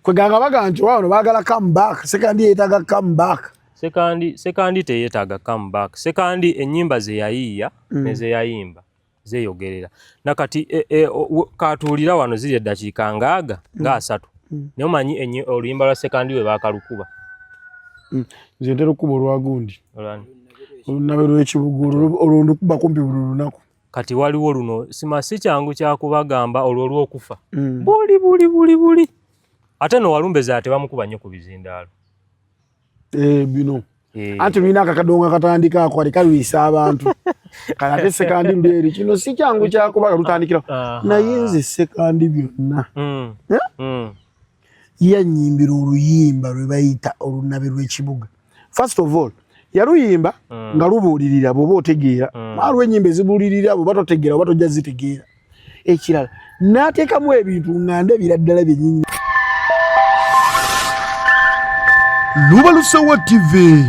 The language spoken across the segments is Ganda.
Kweganga baga nti wano baagala come back. Sekandi yeetaaga come back. Sekandi teyetaaga come back. Sekandi ennyimba ze yayiiya ne ze yayimba zeeyogerera. Nakati katuulira wano ziri eddakiika ngaaga nga 30. Naye omanyi oluyimba lwa Sekandi we baakalukuba. Nze ntera okukuba olwa gundi. Olunabe lw'ekibuga olwo ndukuba kumpi buli lunaku. Kati waliwo luno sima si kyangu kyakubagamba olwo olw'okufa. Buli buli buli buli. Ate no walumbeza tebamukuba nnyo ku bizindaalo. Bino. Anti tulina akakadongo akatandika ako kali kalwisa abantu. Kale ate Sekandi luli eri kino si kyangu kyakubaga lutandikira. Naye nze Sekandi byonna. Yannyimbira oluyimba lwe bayita olunabe lw'ekibuga. First of all, yaluyimba nga lubuulirira bw'oba otegeera. Waliwo ennyimba ezibuulirira bw'oba totegeera oba tojja zitegeera. Ekirala n'ateekamu ebintu nga ndabira ddala byennyini. Lubalusewa TV,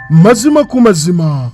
mazima ku mazima.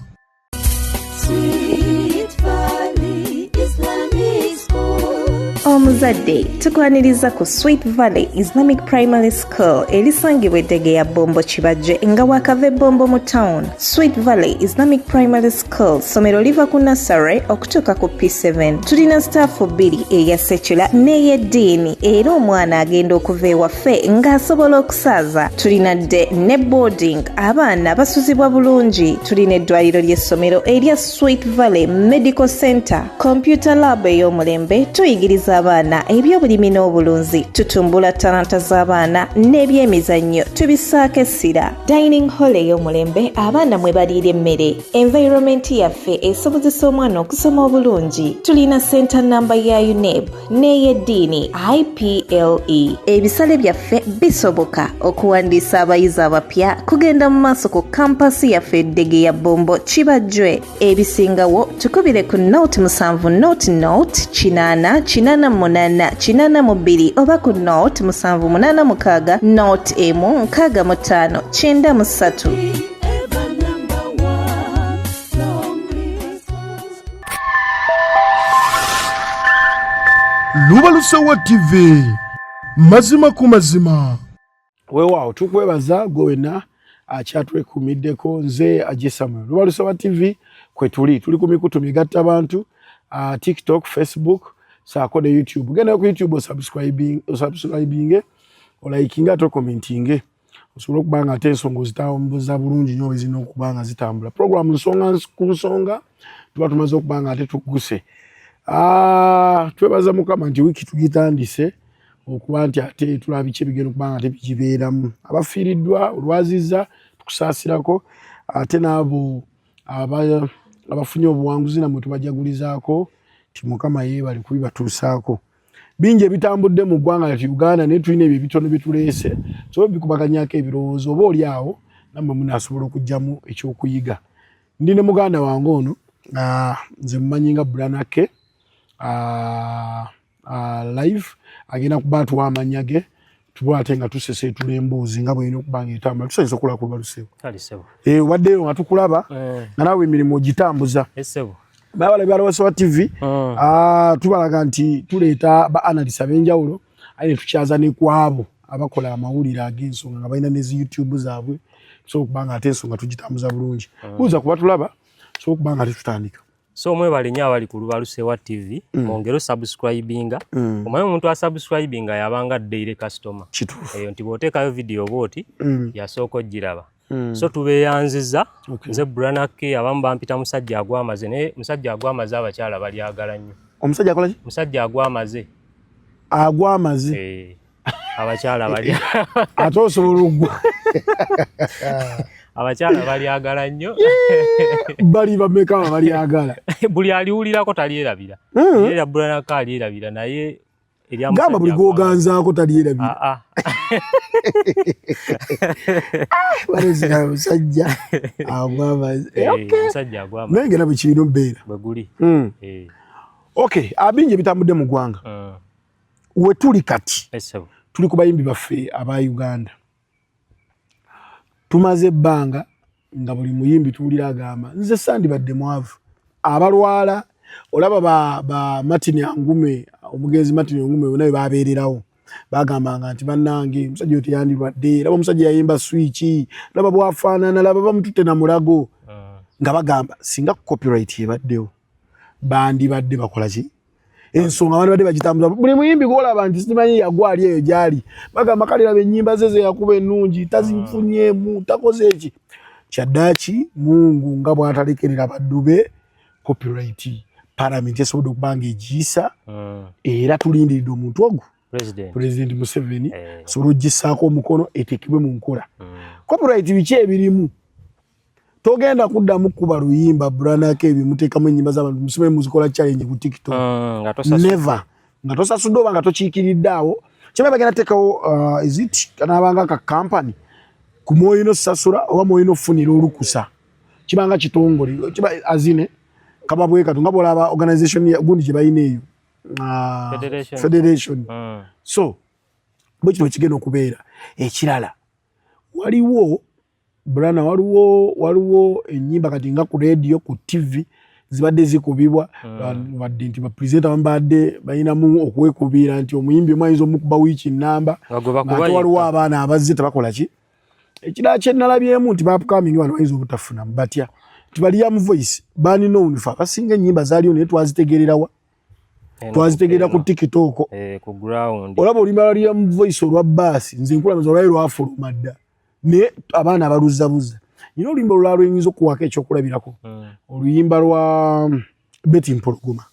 Omuzadde tukwaniriza ku Sweet Valley Islamic Primary School erisangibwa eddege ya Bombo Kibajje nga wakava Bombo mu town. Sweet Valley Islamic Primary School ssomero liva ku nursery okutuuka ku P7. Tulina staafu bbiri, eya secular n'ey'eddiini, era omwana agenda okuva ewaffe ng'asobola okusaaza. Tulina dde ne boarding, abaana basuzibwa bulungi. Tulina eddwaliro ly'essomero erya Sweet Valley Medical Center, computer lab ey'omulembe, tuyigiriza abaana ebyobulimi n'obulunzi, tutumbula talanta z'abaana n'ebyemizannyo tubissaako essira. Dining hall ey'omulembe abaana mwe baliira emmere. Environment yaffe esobozesa omwana okusoma obulungi. Tulina center namba ya UNEB n'ey'eddiini IPLE. Ebisale byaffe bisoboka. Okuwandiisa abayizi abapya kugenda mu maaso ku kampasi yaffe eddege ya Bombo Kibajjwe. Ebisingawo tukubire ku 07 00 80 88 82 oba ku 0786 01 65 93. Lubalusewa TV, mazima ku mazima. Weewaawo tukwebaza gwe wenna akyatwekuumiddeko. Nze Aje Samuel, Lubalusewa TV kwe tuli, tuli ku mikutu migatta bantu, TikTok, Facebook saako ne YouTube. Genda ku YouTube osubscribinge, olikinge ate okomentinge, osobola okuba nga ate ensonga ozitambuza bulungi nnyo ezirina okuba nga zitambula. Program nsonga ku nsonga tuba tumaze okuba nga ate tugguse. Twebaza Mukama nti wiiki tugitandise okuba nti ate tulaba biki ebigenda okuba nga ate bigibeeramu. Abafiiriddwa olwaziza tukusaasirako, ate n'abo abafunye obuwanguzi namwe tubajagulizaako nti Mukama yeebale kubibatuusaako. Bingi ebitambudde mu ggwanga lyattu Uganda, naye tulina ebyo ebitono bye tuleese tusobola bikubaganyako ebirowoozo, oba oli awo nammwe munaasobola okuggyamu ekyokuyiga. Ndi ne muganda wange ono, nze mumanyi nga Branake live, agenda kuba atuwa amannya ge tuba ate nga tuseseetula emboozi nga bw'erina okuba nga etambula. Tusanyusa okulaba ku Lubalusewa. Waddeyo nga tukulaba nga naawe emirimu ogitambuza. Babala Lubalusewa TV, tubalaga nti tuleeta ba analysts ab'enjawulo, aye ne tukyaza ne ku abo abakola amawulire ag'ensonga nga balina ne zi YouTube zaabwe, tusobola okuba nga ate ensonga tugitambuza bulungi. Buuza kuba tulaba, tusobola okuba nga ate tutandika. So mwebale nnyo abali ku Lubalusewa TV, mwongere osubscribinga. Omanyi omuntu asubscribinga yabanga daily customer. Kituufu. Eyo nti bw'oteekayo video bw'oti, yasooka ogiraba. So tubeeyanziza. Nze Branake, abamu bampita musajja agwamaze, naye musajja agwamaze abakyala balyagala nnyo. Omusajja akola ki? Musajja agwamaze. Agwamaze. Abakyala bali ate osobola okugwa. Abakyala balyagala nnyo. Bali bameka balyagala? Buli aliwulirako talyerabira. Era Branake alyerabira, naye gamba buli gwoganzaako talyerabira. Balezera musajja agwamaze. Naye ngera bwe kirina obeera. Bwe guli. Okay, bingi ebitambudde mu ggwanga. We tuli kati tuli ku bayimbi baffe aba Uganda. Tumaze ebbanga nga buli muyimbi tuwulira agamba nze sandibadde mwavu. Abalwala olaba ba Martin Angume, omugenzi Martin Angume naye babeererawo. Bagambanga nti bannange, omusajja oyo teyandirwadde, laba omusajja yayimba switch, laba bwafaanana, laba bamututte na mulago. Nga bagamba singa copyright ebaddewo, bandibadde bakola ki? Ensonga bandibadde bagitambuza. Buli muyimbi gwolaba nti simanyi yagwa ali eyo gyali, bagamba kale laba ennyimba ze zeyakuba ennungi tazifunyeemu, takoze eki. Kyaddaaki Mungu nga bw'atalekerera baddu be, copyright parliament esobodde okuba nga egiyisa. Era tulindiridde omuntu ogwo, President. President Museveni, asobole okugissaako omukono, eteekebwe mu nkola. Copyright biki ebirimu? Togenda kuddamu kuba luyimba branako ebyo muteekamu ennyimba z'abantu, musibe muzikola challenge ku TikTok. Nga tosasudde. Never, nga tosasudde oba nga tokiikiridde awo. Kyeba bagenda teekawo, is it kanaabanga ka company ku mwoyina osasula oba mwoyina ofunira olukusa, kibanga kitongole kiba azine kaba bwekatu nga bwolaba organization gundi gye balina eyo, Federation. Federation. So bwe kino kigenda okubeera. Ekirala, waliwo brana, waliwo ennyimba kati nga ku radio, ku TV zibadde zikubibwa. Wadde nti bapresenta bambadde balinamu okwekubiira nti omuyimbi omu ayinza omukuba wiiki namba, Nga gwe bakuba ng'ate waliwo yekka. abaana abazze tebakola ki. Ekirala kyenalabyemu nti ba upcoming bano bayinza obutafunamu, batya nti baliyamu voice bani known. Fe abasinga ennyimba zaaliyo, naye twazitegererawa? Twazitegerera ku TikTok. Ku ground. Olaba oluyimba lwa Liam Voice olwa baasi, nze nkulamaza, olwali lwafuluma dda, naye abaana baluzzabuza. Nina oluyimba olulala lwenyinza okuwaako ekyokulabirako, oluyimba lwa Betty Mpologoma.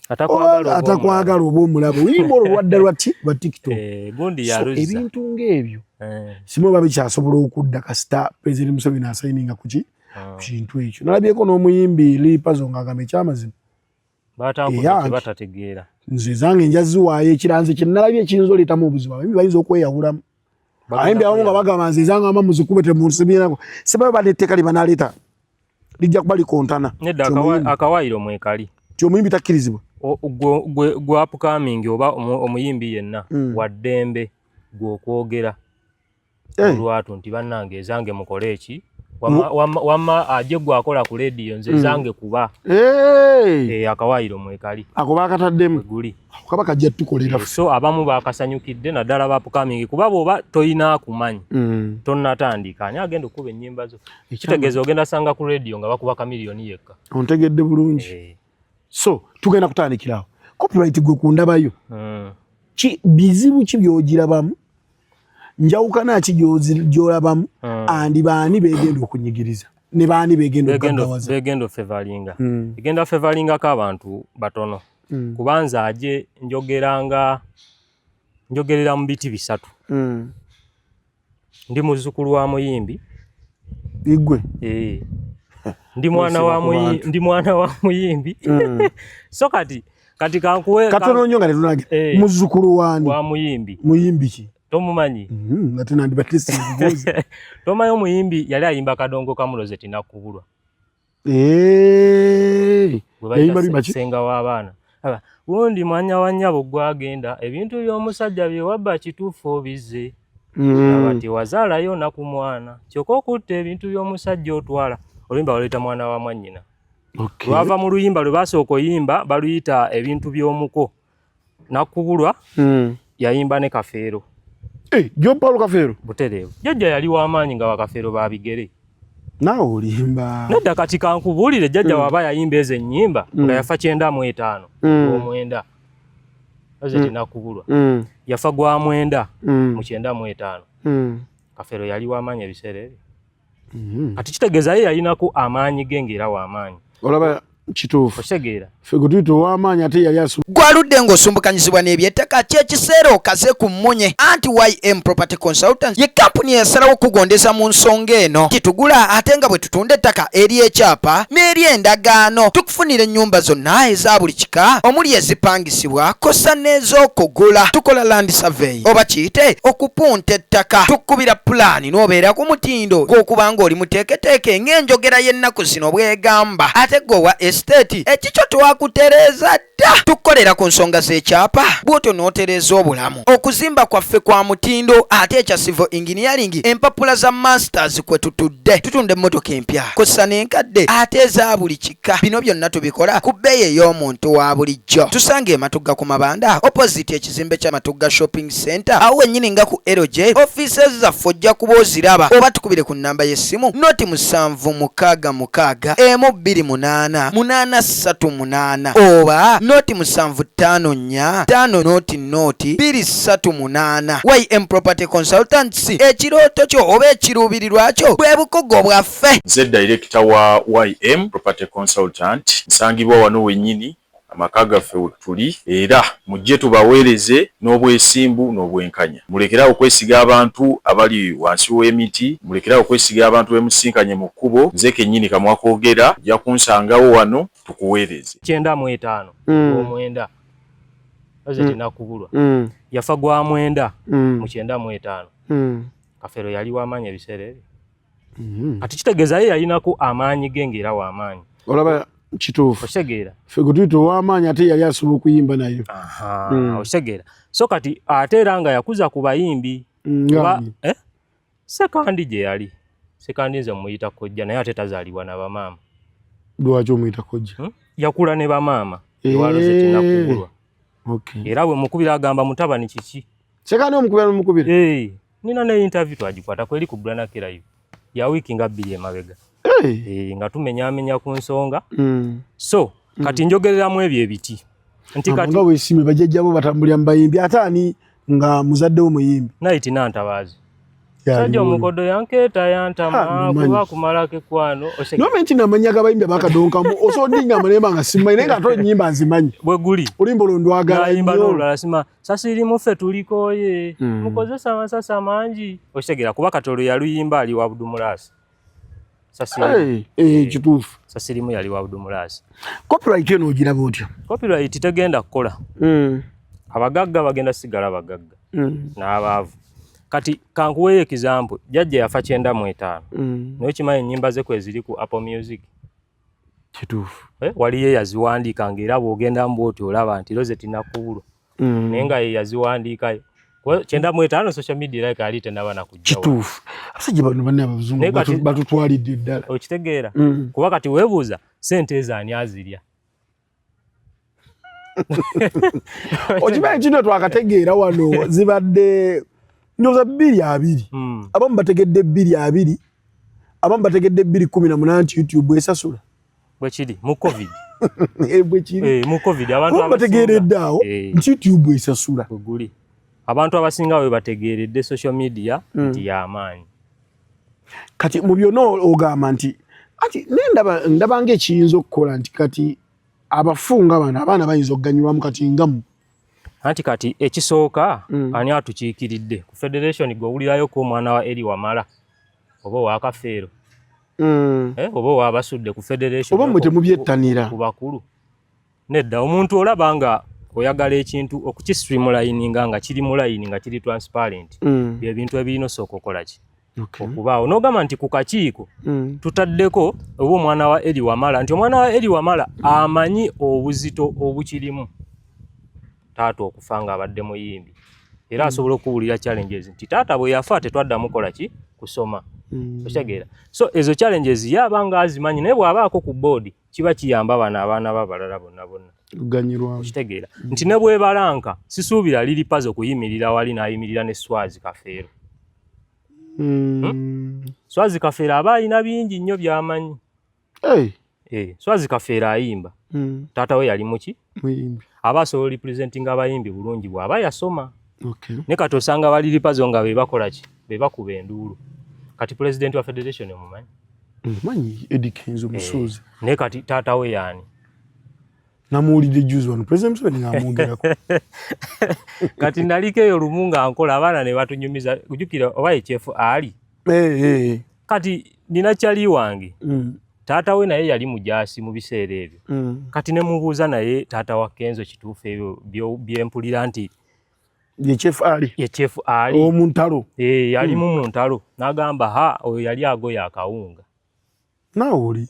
Atakwagala oba Atakwagala oba omulaba, oluyimba olwo lwadda lwati lwa TikTok. Gundi So, yaluzza. ebintu ng'ebyo simu oba bikyasobola okudda kasita President Museveni asayininga kuki ku kintu ekyo. Nalabyeko n'omuyimbi Lipazo ng'agamba ekyamazima Batankuza Eyange. kye batategeera. Nze zange njaziwaayo. Ekiranze kye nalabye ekiyinza oleetamu obuzibu, abayimbi bayinza okweyawulamu. Abayimbi abamu nga bagamba nze ezange ama muzikube temunsibirako, sibayo badde etteeka lye banaleeta lijja kuba likontana. Nedda, Ti omuyimbi- akawaayiro mwekali. Ti omuyimbi takkirizibwa. Gwe upcoming oba omuyimbi yenna, wa ddembe gwe okwogera olwatu nti bannange, ezange mukole eki. Wamma aje gwe akola ku lediyo, nze ezange kuba. Akawaayiro mwekali. Ako bakataddemu. Guli. Kaba kajja tukolera. So abamu bakasanyukidde, naddala ba upcoming, kuba bw'oba toyina akumanyi, tonnatandika, ani agenda okukuba ennyimba zo? Kitegeeza ogenda sanga ku radio nga bakuba Kamiliyoni yekka. Ontegedde bulungi. So tugenda kutandikirawo copyright. Gwe ku ndabayo, ki bizibu ki byogirabamu, njawukana ki gyolabamu, andi baani begenda okunyigiriza ne baani begenda okugaggawaza? Begenda ofevalinga. Egenda fevalingako abantu batono, kubanza aje njogeranga njogerera mu biti bisatu. Ndi muzzukulu wa muyimbi. Igwe? Eh. Ndi mwana wa Mwesiba ku muyi, bantu. ndi mwana wa muyimbi. So kati kankuwe Katono nnyo nga tetunage. Muzzukulu waani? Wa muyimbi. Muyimbi ki? Tomumanyi? Nga tenandibadde sinkubuuza. Tomanyi omuyimbi yali ayimba Kadongo Kamuloze Tinakubulwa? Gwe bayita Yayimba luyimba ki? Senga w'abaana. Aba, gundi mwanya wa nnyabo gwagenda, ebintu by'omusajja bye wabba kituufu obizze. Aba tewazaalayo na ku mwana, kyokka okutta ebintu by'omusajja otwala. Oluyimba baluyita Mwana wa Mwannyina. Lwava mu luyimba lwe basooka oyimba, baluyita Ebintu by'Omuko. Nakubulwa yayimba ne Kafeero. John Paul Kafeero? Butereevu. Jjajja yali w'amaanyi nga bakafeero ba bigere. Naawe olimba. Nedda, kati kankubuulire, jjajja waba yayimba ezo ennyimba nga yafa 95 ogwomwenda. Oze Tinakubulwa yafa gwa mwenda mu 95. Kafeero yali w'amaanyi ebiseera ebyo. Kati kitegeeza ye yalinako amaanyi ge ng'era w'amaanyi. Olaba kituufu. Okitegeera? Ffe gwe tuyita ow'amaanyi ate yali asu Gwaludde ng'osumbukanyizibwa n'ebyettaka, kyekiseera okaze ku mmunye. Anti YM Property Consultants ye kampuni eyasalawo okugondeza mu nsonga eno. Titugula ate nga bwe tutunda ettaka ery'ekyapa n'ery'endagaano. Tukufunira ennyumba zonna eza buli kika, omuli ezipangisibwa kossa n'ez'okugula. Tukola land survey oba kiyite okupunta ettaka. Tukubira pulaani n'obeera ku mutindo gw'okuba ng'oli muteeketeeke ng'enjogera y'ennaku zino bw'egamba. Ate gwe owa estate ekikyo twakutereeza dda. Tukukolera ku nsonga z'ekyapa bw'otyo n'otereeza obulamu. Okuzimba kwaffe kwa mutindo ate ekya civil engineering empapula za masters kwe tutudde. Tutunda emmotoka empya kw'ossa n'enkadde ate eza buli kika. Bino byonna tubikola ku bbeeyi ey'omuntu wa bulijjo. Tusange e Matugga ku Mabanda opposite ekizimbe kya Matugga Shopping Center awo wennyini nga ku LJ offices zaffe ojja kuba oziraba oba tukubire ku nnamba y'essimu noti 766 1 28 838 oba noti 754 5 noti noti 238. YM Property Consultants, ekirooto kyo oba ekiruubirirwa kyo bwe bukugu bwaffe. Nze director wa YM Property Consultant, nsangibwa wano wennyini amaka gaffe wetuli, era mujje tubaweereze n'obwesimbu n'obwenkanya. Mulekerawo okwesiga abantu abali wansi w'emiti, mulekerawo okwesiga abantu bemusinkanye mu kkubo. Nze kennyini kamwa koogera, ojja kunsangawo wano tukuweereze. 95 omwenda oze tinakubulwa yafa gwa 9 mu 95. Kafeero yali wamaanyi ebiseera ebyo. Kati kitegeeza ye yalinako amaanyi ge ng'era wamaanyi. Olaba kituufu. Okitegeera? Ffe gwe tuyita ow'amaanyi ate yali asobola okuyimba nayo. Okitegeera? So kati ate era nga yakuza ku bayimbi. Nga Kuba, Sekandi gye yali. Sekandi nze muyita kojja naye ate tazaalibwa na bamaama. Lwaki omuyita kojja? Yakula ne bamaama. Ewaloze tinakubulwa. Era bwe mukubira agamba mutabani kiki? Sekandi omukubira n'omukubira? Nina ne interview twagikwata kweri ku Blanaka Live ya wiiki nga 2 emabega. Nga tumenyaamenya ku nsonga. So kati njogereramu ebyo ebiti. Nti kati nga weesiimye bajjajjabo batambulira mu bayimbi, ate ani nga muzadde wo muyimbi? Night Nantabaazi. Sajja omukodo yankeeta yantama kuba kumalako ekkwano. Nome nti namanya g'abayimbi abakadonkamu osobola odingamba naye nga simanyi naye nga ate ennyimba nzimanyi. Bwe guli. Oluyimba olwo ndwagala Nayimba nnyo. n'olulala sima sasirimu ffe tulikooye mukozesa amasasi amangi. Okitegeera kuba kati olwo yaluyimba ali wa Budumulaasi. Sasirimu. Kituufu. Sasirimu yali wa Budumulaasi. Copyright eno ogiraba otya? Copyright tegenda kukola. Abagagga bagenda sigala bagagga. N'abaavu. Kati kankuweeyo example, jjajja yafa 95. Naye okimanyi ennyimba ze kwe ziri ku Apple Music. Kituufu. Waliyo eyaziwandiika ng'era bw'ogenda bw'oti olaba nti Rosette Nakubulwa. Naye nga ye yaziwandiikayo. 95 social media erabika yali tennaba na kujja wano. Kituufu. Abasajja bano banne abazungu Naye kati batutwalidde ddala. Okitegeera? Kuba kati weebuuza ssente ezo ani azirya? Okimanyi kino twakategeera wano zibadde ndowooza 2020. Abamu bategedde 2020, abamu bategedde 2018 nti YouTube esasula. Bwe kiri mu COVID. Bwe kiri. Mu COVID abantu Abamu bategeeredde awo nti YouTube esasula. Bwe guli. Abantu abasinga we bategeeredde social media nti y'amaanyi. Kati mu byonna ogamba nti ati naye ndaba ng'ekiyinza okukola nti kati abafunga bano abaana bayinza okuganyulwamu kati nga mu. Anti kati ekisooka ani atukiikiridde ku federation gwe owulirayo ko omwana wa Eri Wamala oba owa Kafeero oba owa Basudde ku federation oba mmwe temubyettanira ku bakulu. Nedda, omuntu olaba nga oyagala ekintu okukistreamlininga nga kiri mu line nga kiri transparent, bye bintu ebirina osooka okola ki? Okubaawo n'ogamba nti ku kakiiko tutaddeko oba omwana wa Eri Wamala, nti omwana wa Eri Wamala amanyi obuzito obukirimu taata okufa ng'abadde muyimbi, era asobola okuwulira challenges nti taata bwe yafa tetwaddamu kola ki kusoma. Okitegeera? So ezo challenges ye aba ng'azimanyi, naye bw'abaako ku board kiba kiyamba bano abaana b'abalala bonna bonna. Kuganyulwamu. Okitegeera? Nti ne bw'ebalanka sisuubira Lili Pazo kuyimirira wali n'ayimirira ne Swazi Kafeero. Swazi Kafeero aba alina bingi nnyo by'amanyi. Swazi Kafeero ayimba. Taata we yali muki? Muyimbi. Aba asobola representing abayimbi bulungi bw'aba yasoma. Ne kati osanga ba Lili Pazo nga be bakola ki? Be bakuba enduulu. Kati president wa federation omumanyi? Mumanyi Eddy Kenzo Musuuza. Naye kati taata we y'ani? Namuwulidde juzi wano President Museveni ng'amwogerako. Kati naliko eyo lumu nga nkola abaana ne batunyumiza, ojjukira oba ye Chef Ali? Kati nina kyali wange. Taata we naye yali mujaasi mu biseera ebyo. Kati ne mubuuza naye taata wa Kenzo kituufu ebyo bye mpulira nti ye Chef Ali. Ye Chef Ali. Omu ntalo. Yalimu mu ntalo. N'agamba ha oyo yali agoya akawunga. Naawe oli.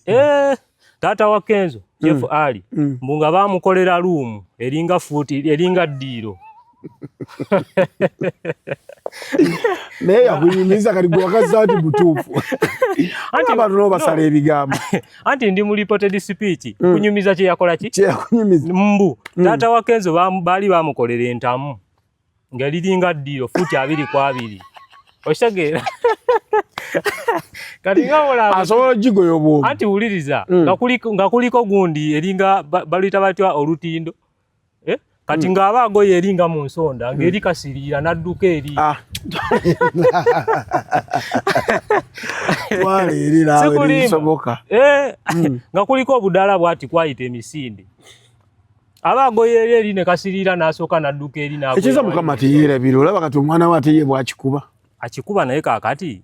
Taata wa Kenzo Jeff Ali mbu nga bamukolera room eringa fuuti eringa ddiiro. Naye yakunyumiza kati gwe wakazza nti mutuufu. Anti abantu nabo basala ebigambo. Anti ndi mu reported speech kunyumiza kye yakola ki? Kye yakunyumiza. Mbu taata wa Kenzo baali bamukolera entamu nga liringa ddiiro fuuti 2 ku 2. Okitegeera? Kati nga olaba asobola ogigoya obwomu. Anti wuliriza, nga kuliko gundi eringa baluyita batya olutindo, eh? Kati ng'aba agoye eringa mu nsonda ng'eri kasiriira n'adduka eri. Ah. Twala eri naawe. Sikulimba. Nebisoboka. Eh, nga kuliko obudaala bwati kwayita emisinde, aba agoye eri eri ne kasiriira n'asooka n'adduka eri n'agoya. Ekiza Mukama teyeerabira, olaba kati omwana we ate ye bwakikuba. Akikuba naye kaakati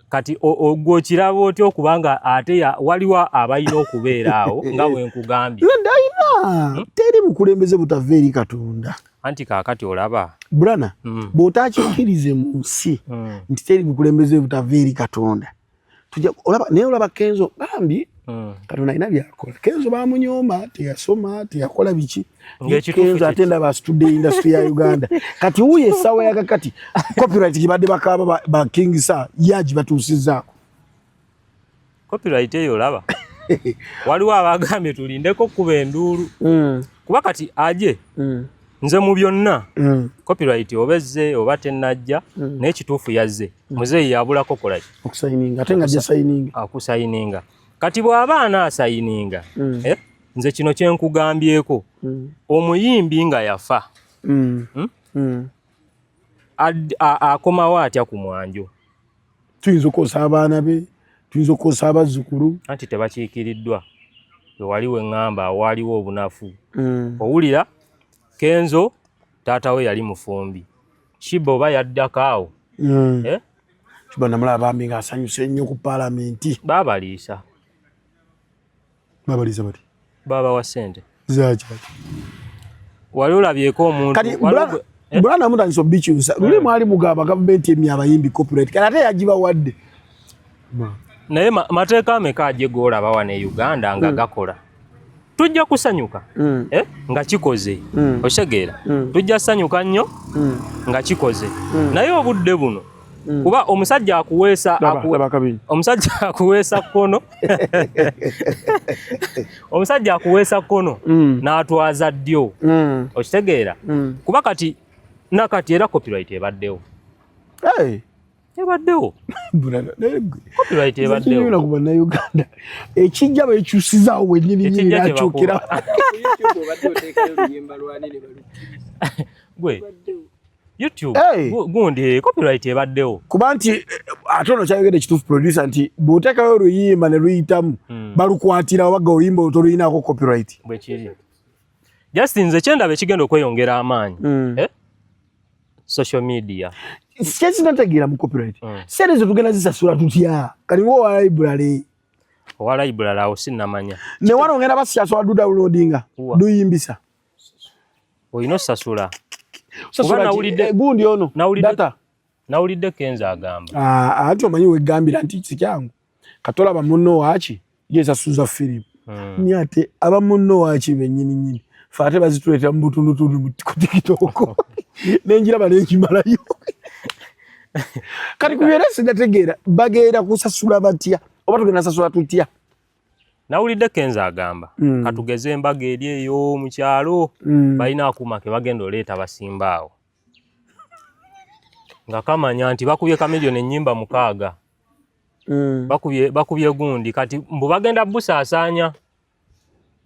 kati gwe okiraba otya okubanga ate waliwo abalina okubeera awo nga bwe nkugambye? Ndayina teri bukulembeze butava eri Katonda. Anti kaakati olaba Brana, bw'otakikkirize mu nsi nti teri bukulembeze butava eri Katonda, tujja olaba. Naye olaba Kenzo bambi, Katonda alina byakola. Kenzo bamunyooma, teyasoma, teyakola biki. Ng'ekituufu Kenzo ate ndaba asitudde industry ya Uganda. Kati wuuyo essaawa yakakati copyright gibadde bakaaba ba King Saha yagibatuusizzaako. Copyright eyo olaba waliwo abagambye tulindeko kuba enduulu, kuba kati aje nze mu byonna copyright oba ezze oba tennajja, naye ekituufu yazze, muzeeyi yabulako kolaki? Okusayininga, ate nga jasayininga. Akusayininga. Kati bw'aba anaasayininga, eh, nze kino kyenkugambyeko, omuyimbi nga yafa, akomawo atya ku mwanjo? Tuyinza okukozesa abaana be, tuyinza okukozesa abazzukulu. Anti tebakiikiriddwa. Wewali weŋŋamba waaliwo obunafu. Owulira Kenzo taata we yali mufumbi, Sheebah oba yaddako awo, eh? Kiba namulaba bambi ng'asanyuse nnyo ku paalamenti. Baabaliisa. Babaliisa bati? Babawa ssente. Zaki? Wali olabyeko omuntu Kati Bulana mutandisa obikyusa. Luli mwali mugamba gavumenti emya abayimbi copyright, kati ate yagibawadde. Naye mateeka ameka aje goolaba wano e Uganda nga gakola? Tujja kusanyuka eh, nga kikoze. Okitegeera? Tujja sanyuka nnyo nga kikoze, naye obudde buno, kuba omusajja akuweesa Laba kabiri. Omusajja akuweesa kkono, omusajja akuweesa kkono n'atwaza ddyo. Okitegeera? Kuba kati nakati era copyright ebaddewo. Hey. Ebaddewo. Bulana, naye gwe. Copyright ebaddewo. Ekinyula ku Bannayuganda ekijja bekyusizaawo wennyini nyini. Ekijja Nakyukira. kyebakuba. YouTube obadde oteekayo oluyimba lwani ne balukkiriza? Gwe YouTube, Hey. gundi copyright ebaddewo. Kuba nti ate ono kyayogedde kituufu, producer, nti bw'oteekayo oluyimba ne luyitamu, balukwatira obaga oluyimba olwo toluyinaako copyright. Bwe kiri. Just nze kyendaba ekigenda okweyongera amaanyi, eh? Social media. Kyekinategeera mu copyright, sente ze tugenda zisasula tutya? Kati nga owa library. Owa library awo sinnamanya. Ne wano ngenda basyasobola du downloadinga Uwa. duyimbisa. Olina osasula. Osasula ki? Nawulidde Gundi ono data. Nawulidde Kenzo agamba. Ah, anti omanyi wegambira nti sikyangu katolaba munno waaki yesasuza firimu, ni ate aba munno waaki bennyini nyini fe ate bazituleetera mu butundutundu ku TikTok, nenjiraba nenkimalayo. Kati ku byera sinategeera bagenda kusasula batya oba tugenda sasula tutya? Nawulidde Kenzo agamba, katugeze embaga eri eyo mu kyalo, balina akuuma ke bagenda oleeta basimba awo nga kamanya nti bakubye Chameleone ennyimba 6, bakubye gundi, kati mbu bagenda busaasaanya.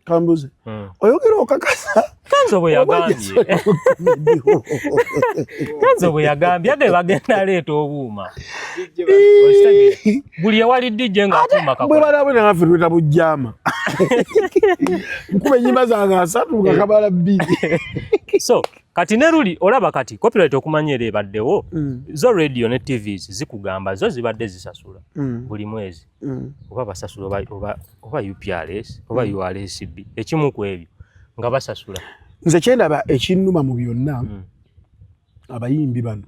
Kambuze, oyogera okakasa? Kenzo bwe yagambye, Kenzo bwe yagambye ate bagenda leeta obuuma. Okitegeera? Buli ewali DJ nga akuuma Bwe kakola. Balabwe naffe tweta bujjama, nkuba enyimba zange 30 nga kabala 2. So kati ne luli olaba kati copyright okumanya era ebaddewo. Zo radio ne TVs zikugamba zo zibadde zisasula buli mwezi, oba basasula oba UPRS oba URSB, ekimu ku ebyo nga basasula. Nze kyendaba ekinnuma mu byonna, abayimbi bano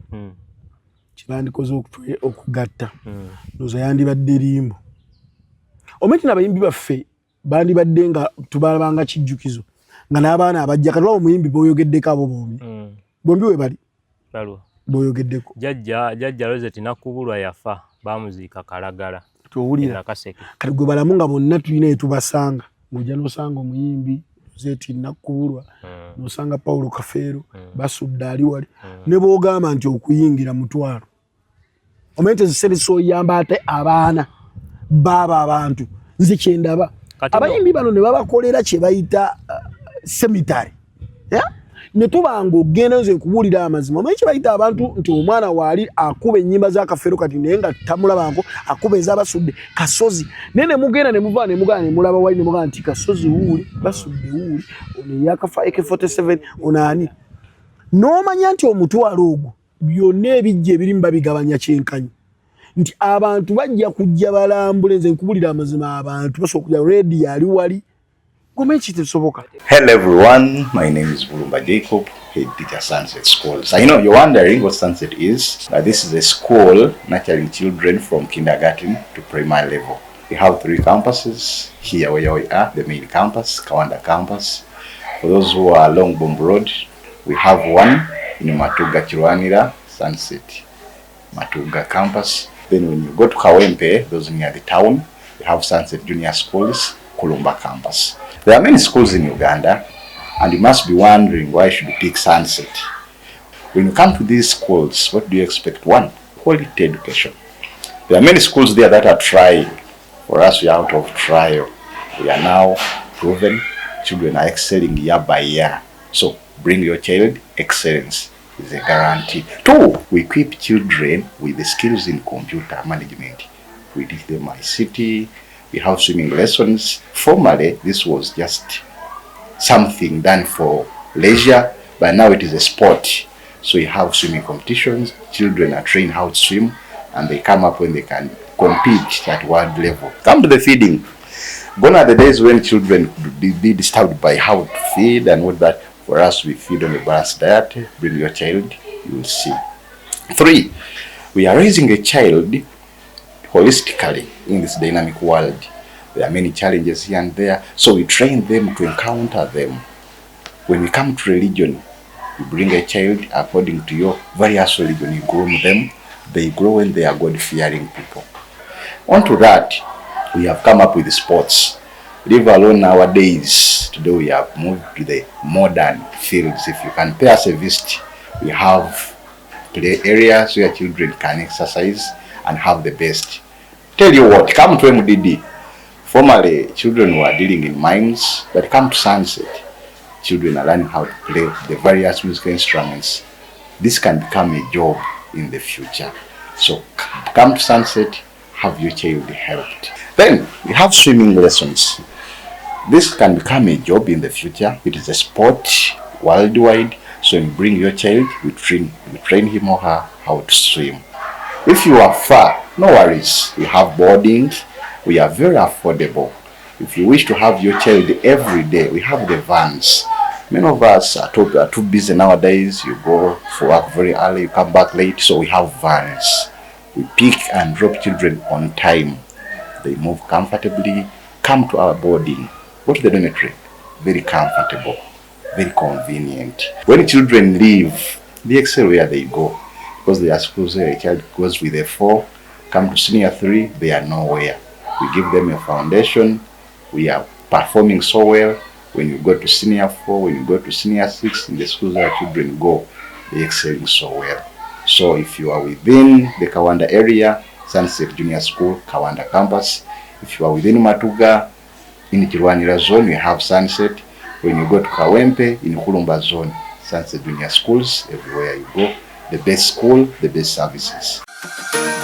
kyebandikoze okugatta, ndowooza yandibadde limbo. Omanyi n'abayimbi baffe bandibadde nga tubalabanga kijjukizo nga n'abaana abajja kati olaba omuyimbi boyogeddeko abo bombi bombi we bali boyogeddeko. Jjajja Rosette Nakubulwa yafa, bamuziika Kalagala. Towulira. Nakaseke. Kati gwe balamu nga bonna tulina etubasanga, ng'ojja n'osanga omuyimbi Rosette Nakubulwa, n'osanga Paulo Kafeero, Basudde ali wali, ne bw'ogamba nti okuyingira mutwalo, omanyi nti eziseresa oyamba ate abaana baaba abantu. Nze kyendaba, abayimbi bano ne babakolera kye bayita cemetery, yeah? Ne tubanga ogenda, nze nkubuulira amazima, omanyi kye bayita abantu nti omwana waali akuba ennyimba z'Akafeero kati naye nga tamulabako akuba ez'Abasudde Kasozi, naye ne mugenda ne muva ne mugenda ne mulaba wali ne mugamba nti Kasozi wuuli, Basudde wuuli, ono eyakafa AK47 ono ani, n'omanya nti omutwalo ogwo byonna ebijja ebirimu babigabanya kyenkanyi, nti abantu bajja kujja balambule. Nze nkubulira amazima, abantu basobola kujja rediyo ali wali goma kitesoboka. Hello everyone, my name is Bulumba Jacob, head teacher, Sunset Schools. I know you're wondering what Sunset is. This is a school nurturing children from kindergarten to primary level. We have three campuses here where we are, the main campus, Kawanda campus. For those who are along Bombo Road, we have one in Matuga Kirwanira, Sunset Matuga campus. Then when you go to Kawempe, those near the town, we have Sunset Junior Schools, Kulumba campus. There are many schools in Uganda, and you must be wondering why should you pick Sunset. When you come to these schools, what do you expect? One, quality education. There are many schools there that are trying. For us, we are out of trial. We are now proven. Children are excelling year by year. So bring your child, excellence is a guarantee. Two, we equip children with the skills in computer management. We teach them ICT, we have swimming lessons. Formerly, this was just something done for leisure, but now it is a sport. So you have swimming competitions, children are trained how to swim, and they come up when they can compete at world level. Come to the feeding. Gone are the days when children could be disturbed by how to feed and what that. For us, we feed on a balanced diet. Bring your child, you will see. Three, we are raising a child holistically in this dynamic world. There are many challenges here and there, so we train them to encounter them. When we come to religion, you bring a child according to your various religion, you groom them, they grow when they are God-fearing people. On to that, we have come up with sports. Leave alone nowadays, today we have moved to the modern fields. If you can pay us a visit, we have play areas where children can exercise and have the best. Tell you what, come to MDD. Formerly, children were dealing in mimes, but come to Sunset, children are learning how to play the various musical instruments. This can become a job in the future. So come to Sunset, have your child helped. Then we have swimming lessons. This can become a job in the future. It is a sport worldwide. So you bring your child, we train him or her how to swim. If you are far, no worries. We have boarding. We are very affordable. If you wish to have your child every day, we have the vans. Many of us are too busy nowadays. You go for work very early, you come back late, so we have vans. We pick and drop children on time. They move comfortably, come to our boarding, go to the dormitory, very comfortable, very convenient. When children leave, they excel where they go, because there are schools where a child goes with a 4, come to senior 3, they are nowhere. We give them a foundation, we are performing so well. When you go to senior 4, when you go to senior 6, in the schools where children go, they excelling so well. So if you are within the Kawanda area, Sunset Junior School, Kawanda campus. If you are within Matuga, in Kirwanira zone, you have Sunset. When you go to Kawempe, in Kulumba zone, Sunset Junior Schools, everywhere you go, the best school, the best services.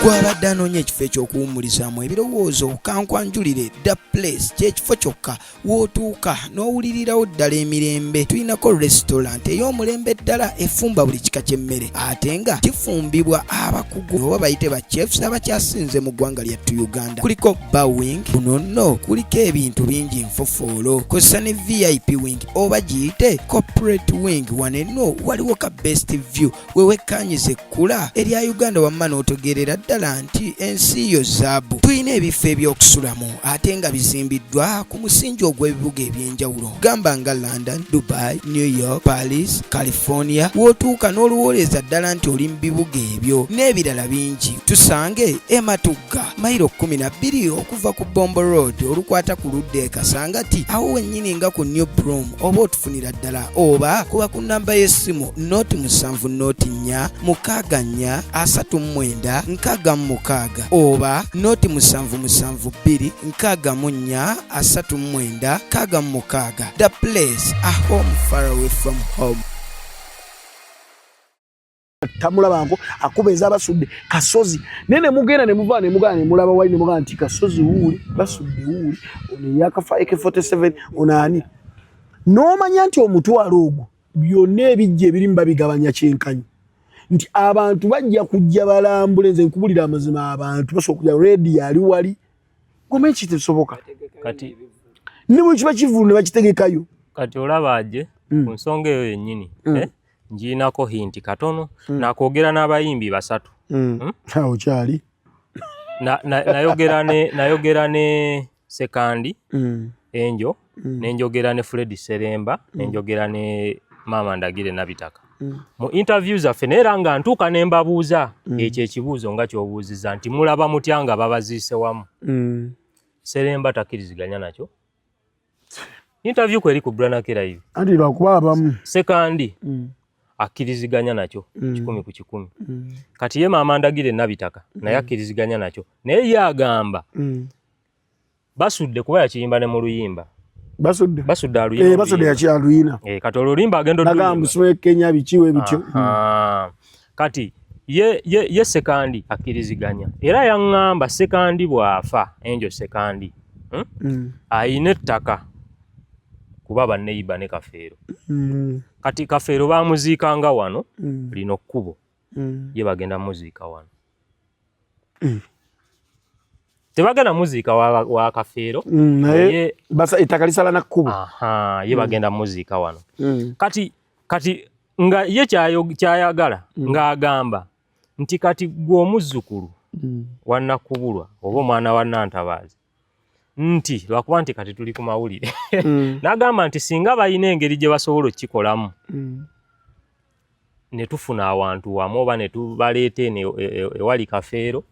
Gwabadde anoonya ekifo eky'okuwummulizaamu ebirowoozo, kankwanjulire The Place. Kyekifo kyokka w'otuuka n'owulirirawo ddala emirembe. Tulinako restaurant ey'omulembe ddala efumba buli kika ky'emmere ate nga kifumbibwa abakugu oba bayite ba chefs abakyasinze mu ggwanga lyattu Uganda. Kuliko bar wing, kuno nno kuliko ebintu bingi nfofoolo, kozesa ne VIP wing oba giyite corporate wing. Wano enno waliwo ka best view we wekkanyiza ekkula erya Uganda wamma n'otegeerera ddala. ddala nti ensi yo zaabu. Tulina ebifo eby'okusulamu ate nga bizimbiddwa ku musingi ogw'ebibuga eby'enjawulo gamba nga London, Dubai, New York, Paris, California w'otuuka n'olowooleza ddala nti oli mu bibuga ebyo n'ebirala bingi. Tusange e Matugga mayiro 12 okuva ku Bombo Road olukwata ku ludda e Kasangati awo wennyini nga ku New Broom oba otufunira ddala oba kuba ku nnamba y'essimu noti 7 noti 4 6 4 39 66 oba noti 7 7 2 64 39 66. The place, a home far away from home. Tamulabanko akuba ezabasudde Kasozi naye ne mugenda ne muva ne mugana ne mulaba wali ne mugana nti Kasozi wuuli, Basudde wuuli, ono eyakafa AK47, ono ani, n'omanya nti omutwalo ogwo byonna ebijja ebirimu babigabanya kyenkanyi, nti abantu bajja kujja balambule. Nze nkubulira amazima, abantu basobola kujja rediyo ali wali goma eki tesoboka. Kati ne bwe kiba kivulu ne bakitegekayo. Kati olaba aje ku nsonga eyo yennyini, ngiinako hint katono. Nakwogera n'abayimbi basatu. Awo kyali. Nayogera ne Sekandi Enjo, nenjogera ne Fred Seremba, nenjogera ne Maama Ndagire Nabitaka mu interview zaffe, naye era nga ntuuka ne mbabuuza ekyo ekibuuzo nga ky'obuuzizza nti mulaba mutya nga babaziise wamu. Seremba takkiriziganya nakyo. Interview kweri ku Branake Live. Anti lwakuba abamu. Sekandi akkiriziganya nakyo 100%. Kati ye Maama Ndagire Nabitaka naye akkiriziganya nakyo, naye ye agamba Basudde kuba yakiyimba ne mu luyimba. Basudde. Basudde aluyimba. Basudde yakyaluyina. Kati olwo oluyimba agenda nagamba oluyimba. Musome Kenya bikiwe bityo. Kati ye Sekandi akkiriziganya, era yaŋŋamba Sekandi bw'afa, Enjo Sekandi, ayina ettaka kuba banneyiba ne Kafeero. Kati Kafeero bamuziikanga wano, lino kkubo, ye bagenda muziika wano. Tebagenda muziika wa Kafeero. Naye basa ettaka lisala na kkubo. Aha, ye bagenda muziika wano. Kati nga ye kyayagala ng'agamba nti kati gwe omuzzukulu wa Nakkubulwa oba omwana wa Nantabaazi, nti lwakuba nti kati tuli ku mawulire, n'agamba nti singa balina engeri gye basobola okukikolamu ne tufuna awantu wamu oba ne tubaleeta eno ewali Kafeero,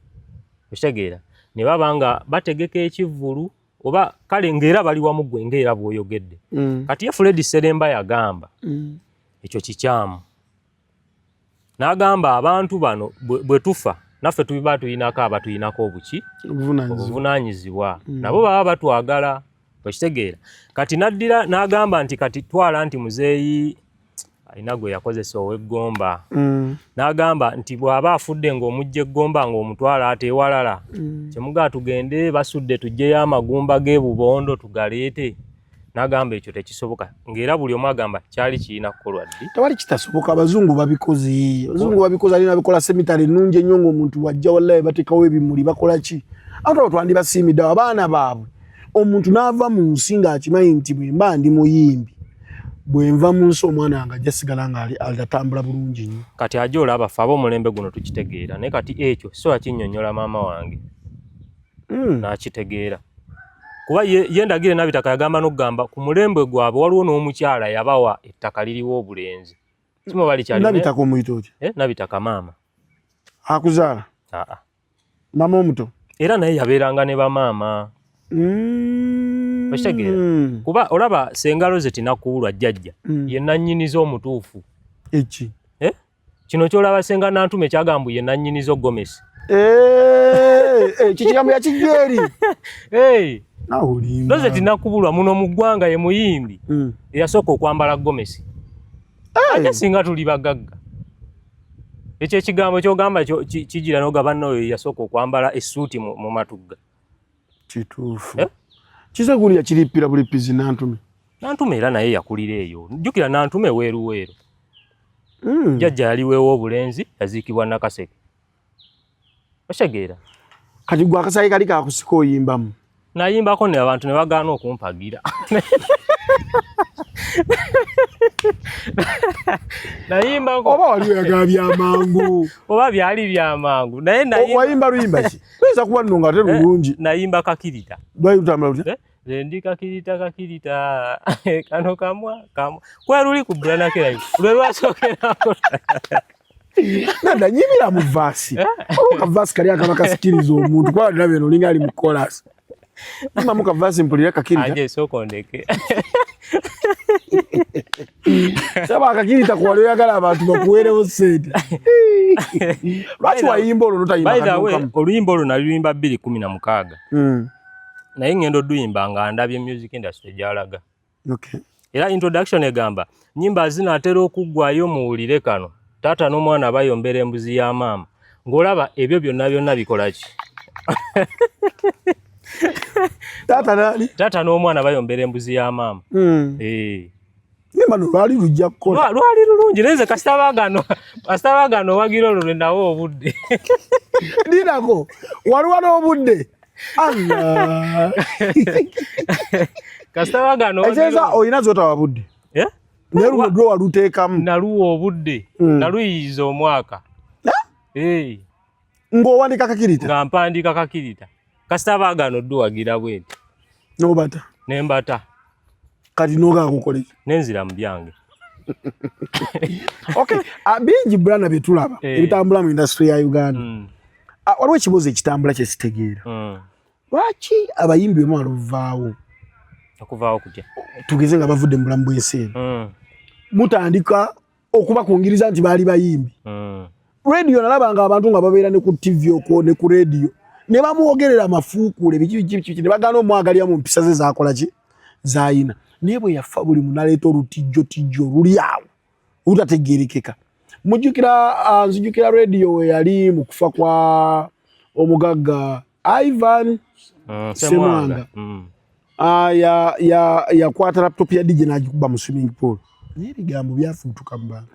okitegeera, ne baba nga bategeka ekivvulu oba kale ng'era bali wamu gwe ng'era bw'oyogedde. Kati ye Fred Seremba yagamba ekyo kikyamu, n'agamba abantu bano bwe tufa naffe tuba tulinako abatuyinako obuki obuvunaanyizibwa, nabo baba batwagala, okitegeera. Kati n'addira n'agamba nti kati twala nti muzeeyi alina gwe yakozesa ow'eggomba, n'agamba nti bw'aba afudde ng'omujja eggomba ng'omutwala ate ewalala, kyemugaa tugende Basudde tuggyeyo amagumba g'ebubondo tugaleete, n'agamba ekyo tekisoboka, ng'era buli omu agamba kyali kirina kukolwa ddi. Tewali kitasoboka, abazungu babikoze, abazungu babikoze, alina babikola semitale ennungi ennyo ng'omuntu wajja wallahi bateekawo ebimuli bakola ki, abantu abo twandibasiimidde abaana baabwe. Omuntu n'ava mu nsi ng'akimanyi nti bwe mba ndi muyimbi, bwe nva mu nsi omwana wange ajja sigala nga atambula bulungi nnyo. Kati aje olaba ffe ab'omulembe guno tukitegeera, naye kati ekyo so akinnyonnyola maama wange n'akitegeera, kuba ye Ndagire Nabitaka yagamba n'okugamba ku mulembe gwabwe waliwo n'omukyala yabawa ettaka liriwo obulenzi. Nabitaka omuyita otya? Nabitaka maama. Akuzaala? Aa. Maama omuto? Era naye yabeeranga ne bamaama. Okitegeera? Kuba olaba sengalo ze tinakuwulwa jjajja ye nannyiniza omutuufu. Eki? Kino ky'olaba senga Nantume kyagamba ye nannyiniza ogomesi. Kikigambo yakijja eri. Loze tinakubulwa muno mu ggwanga ye muyimbi eyasooka okwambala gomesi. Ate singa tuli bagagga. Ekyo ekigambo ky'ogamba kigira n'ogaba nno oyo yasooka okwambala essuuti mu Matugga. Kituufu. Kiza gundi yakirippira bulipizi Nantume. Nantume era naye yakulira eyo. Jjukira Nantume weeruweeru. Jjajja yali weewo obulenzi yaziikibwa Nakaseke. Otegeera? Kati gwe akasayi kali kakusika oyimbamu. Nayimbako ne abantu ne bagaana okumpagira. Nayimbako. Oba wali oyagala bya mangu. Oba byali bya mangu. Naye nayimba. Wayimba luyimba ki? Luyinza kuba nno nga ate eh, lulungi. Nayimba kakirita. Lwali lutambula lutya? Eh, nze ndi kakirita kakirita kano kamwa kamwa. Kweruli ku Brana K Live. Lwe lwasookerako. Nada nyimira mu vaasi. Eh? Olwo kavaasi kali akaba kasikiriza omuntu kuba ndaba eno olinga ali mu kolasi. Nyima mu kavaasi mpulira kakirita. Aje sooka ondeke. Saba akakirita ku wali oyagala abantu bakuweerewo ssente. Lwaki wayimba olwo n'otayimba By the way, kano kamu? oluyimba olwo naluyimba 2016. Naye ngenda oduyimba nga ndabye music industry gy'alaga. Okay. Era introduction egamba nyimba zinaatera okuggwayo muwulire kano taata n'omwana bayombera embuzi ya maama ng'olaba ebyo byonna byonna bikola ki? Taata nani? Taata n'omwana bayombera embuzi ya maama. Eh. Nyimba no lwali lujja kukola. Lwali lulungi naye nze kasita baagaano owagira olwo lwe nawa obudde. Linako waliwo n'obudde. Allah. Kasita baagaano owagira Ekyeza olwo. olina z'otawa budde. Eh? Naye luno lwo waluteekamu. Naluwa obudde. Naluyiyiza omwaka. Eh. Ng'owandiika kakirita? Nga mpandiika kakirita. Kasita baagaano odduwagira bwenti. N'obata? Ne mbata. Kati n'ogaana kukola ki? Ne nzira mu byange. Okay, bingi Brana bye tulaba Eh. ebitambula mu industry ya Uganda. Waliwo ekibuuzo ekitambula kye sitegeera. Lwaki abayimbi bwe mumala ovaawo? Okuvaawo kutya? Tugeze nga bavudde mu bulamu bw'ensi eno. Mutandika okubakungiriza nti baali bayimbi. Radio nalabanga abantu nga babeera ne ku TV okwo ne ku radio ne bamwogerera amafuukuule biki biki biki ne bagaana omwagalira mu mpisa ze zaakola ki zaayina. Naye bwe yafa buli muntu aleeta olutijjotijjo oluli awo olutategeerekeka. Mujjukira, nzijukira radio we yali mu kufa kwa omugagga Ivan Ssemwanga. Yakwata laptop ya DJ n'agikuba mu swimming pool. Naye ebigambo byafuutuka mu bantu.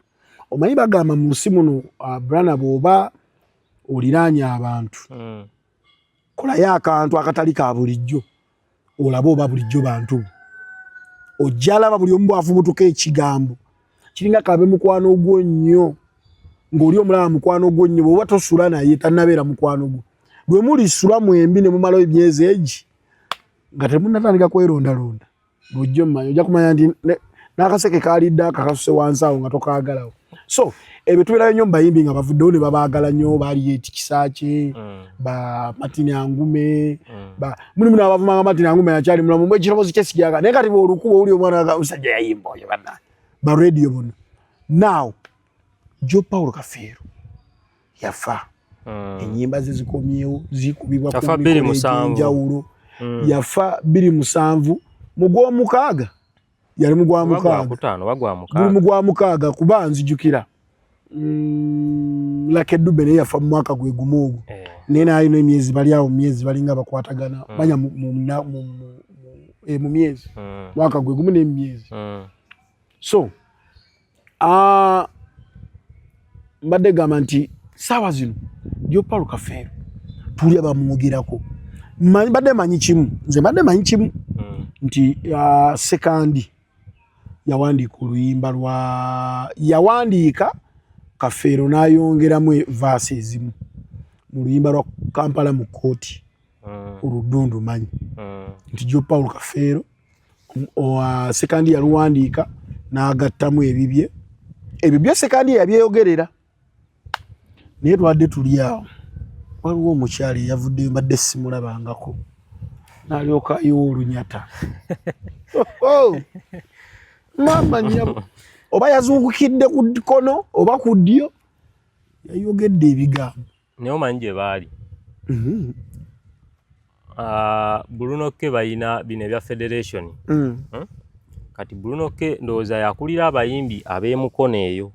Omanyi bagamba mu nsi muno, Brana bw'oba oliraanye abantu, kolayo akantu akatali ka bulijjo olabe oba bulijjo bantu bo. Ojja alaba buli omu bw'afubutuka ekigambo kiringa kabe mukwano gwo nnyo, ng'oli omulaba mukwano gwo nnyo, bw'oba tosula naye tannabeera mukwano gwo. Lwe mulisula mwembi ne mumalawo emyezi egi nga temunnatandika kwerondalonda, lw'ojja omumanya, ojja kumanya nti n'akaseke kaalidde akakasuse wansi awo nga tokaagalawo. So ebyo tubeerayo nnyo mu bayimbi nga bavuddewo ne babaagala nnyo, baali Yeti Kisaakye, ba Martin Angume, mulimu n'abavumanga Martin Angume akyali mulamu, mwe ekirowoozo kye sikyagala. Naye kati bw'olukuba owulira omwana nga omusajja yayimba oyo bannange, ba radio bonna. Now, Joe Paul Kafeero yafa. Ennyimba ze zikomyewo, zikubibwa ku Yafa bbiri mikolo musanvu. egy'enjawulo. Yafa 2007 mu gw'omukaaga. Yali mu gwa Oba gwa mukaaga. kutaano, oba gwa mukaaga. Guli mu gwa mukaaga kuba nzijukira. Lucky Dube naye yafa mu mwaka gwe gumu ogwo. Naye n'alina emyezi bali awo mu myezi balinga bakwatagana. Manya mu myezi. Mwaka gwe gumu n'emyezi. So, mbadde gamba nti ssaawa zino Joe Paul Kafeero tulya bamwogerako. Mbadde manyi kimu, nze mbadde manyi kimu nti Ssekandi yawandiika oluyimba lwa, yawandiika Kafeero n'ayongeramu vaasi ezimu mu luyimba lwa Kampala mu kkooti. Oludundu manyi nti Joe Paul Kafeero Ssekandi yaluwandiika n'agattamu ebibye. Ebyo byo Ssekandi yabyeyogerera. Naye twadde tuli awo, waliwo omukyala eyavuddeyo mbadde simulabangako, n'alyoka ayiwa olunyata. Oh, maama nnyabo, oba yazuukukidde ku kkono oba ku ddyo, yayogedde ebigambo. Naye omanyi gye baali. Bruno K balina bino ebya federation. Kati Bruno K ndowooza yakulira abayimbi ab'emukono eyo.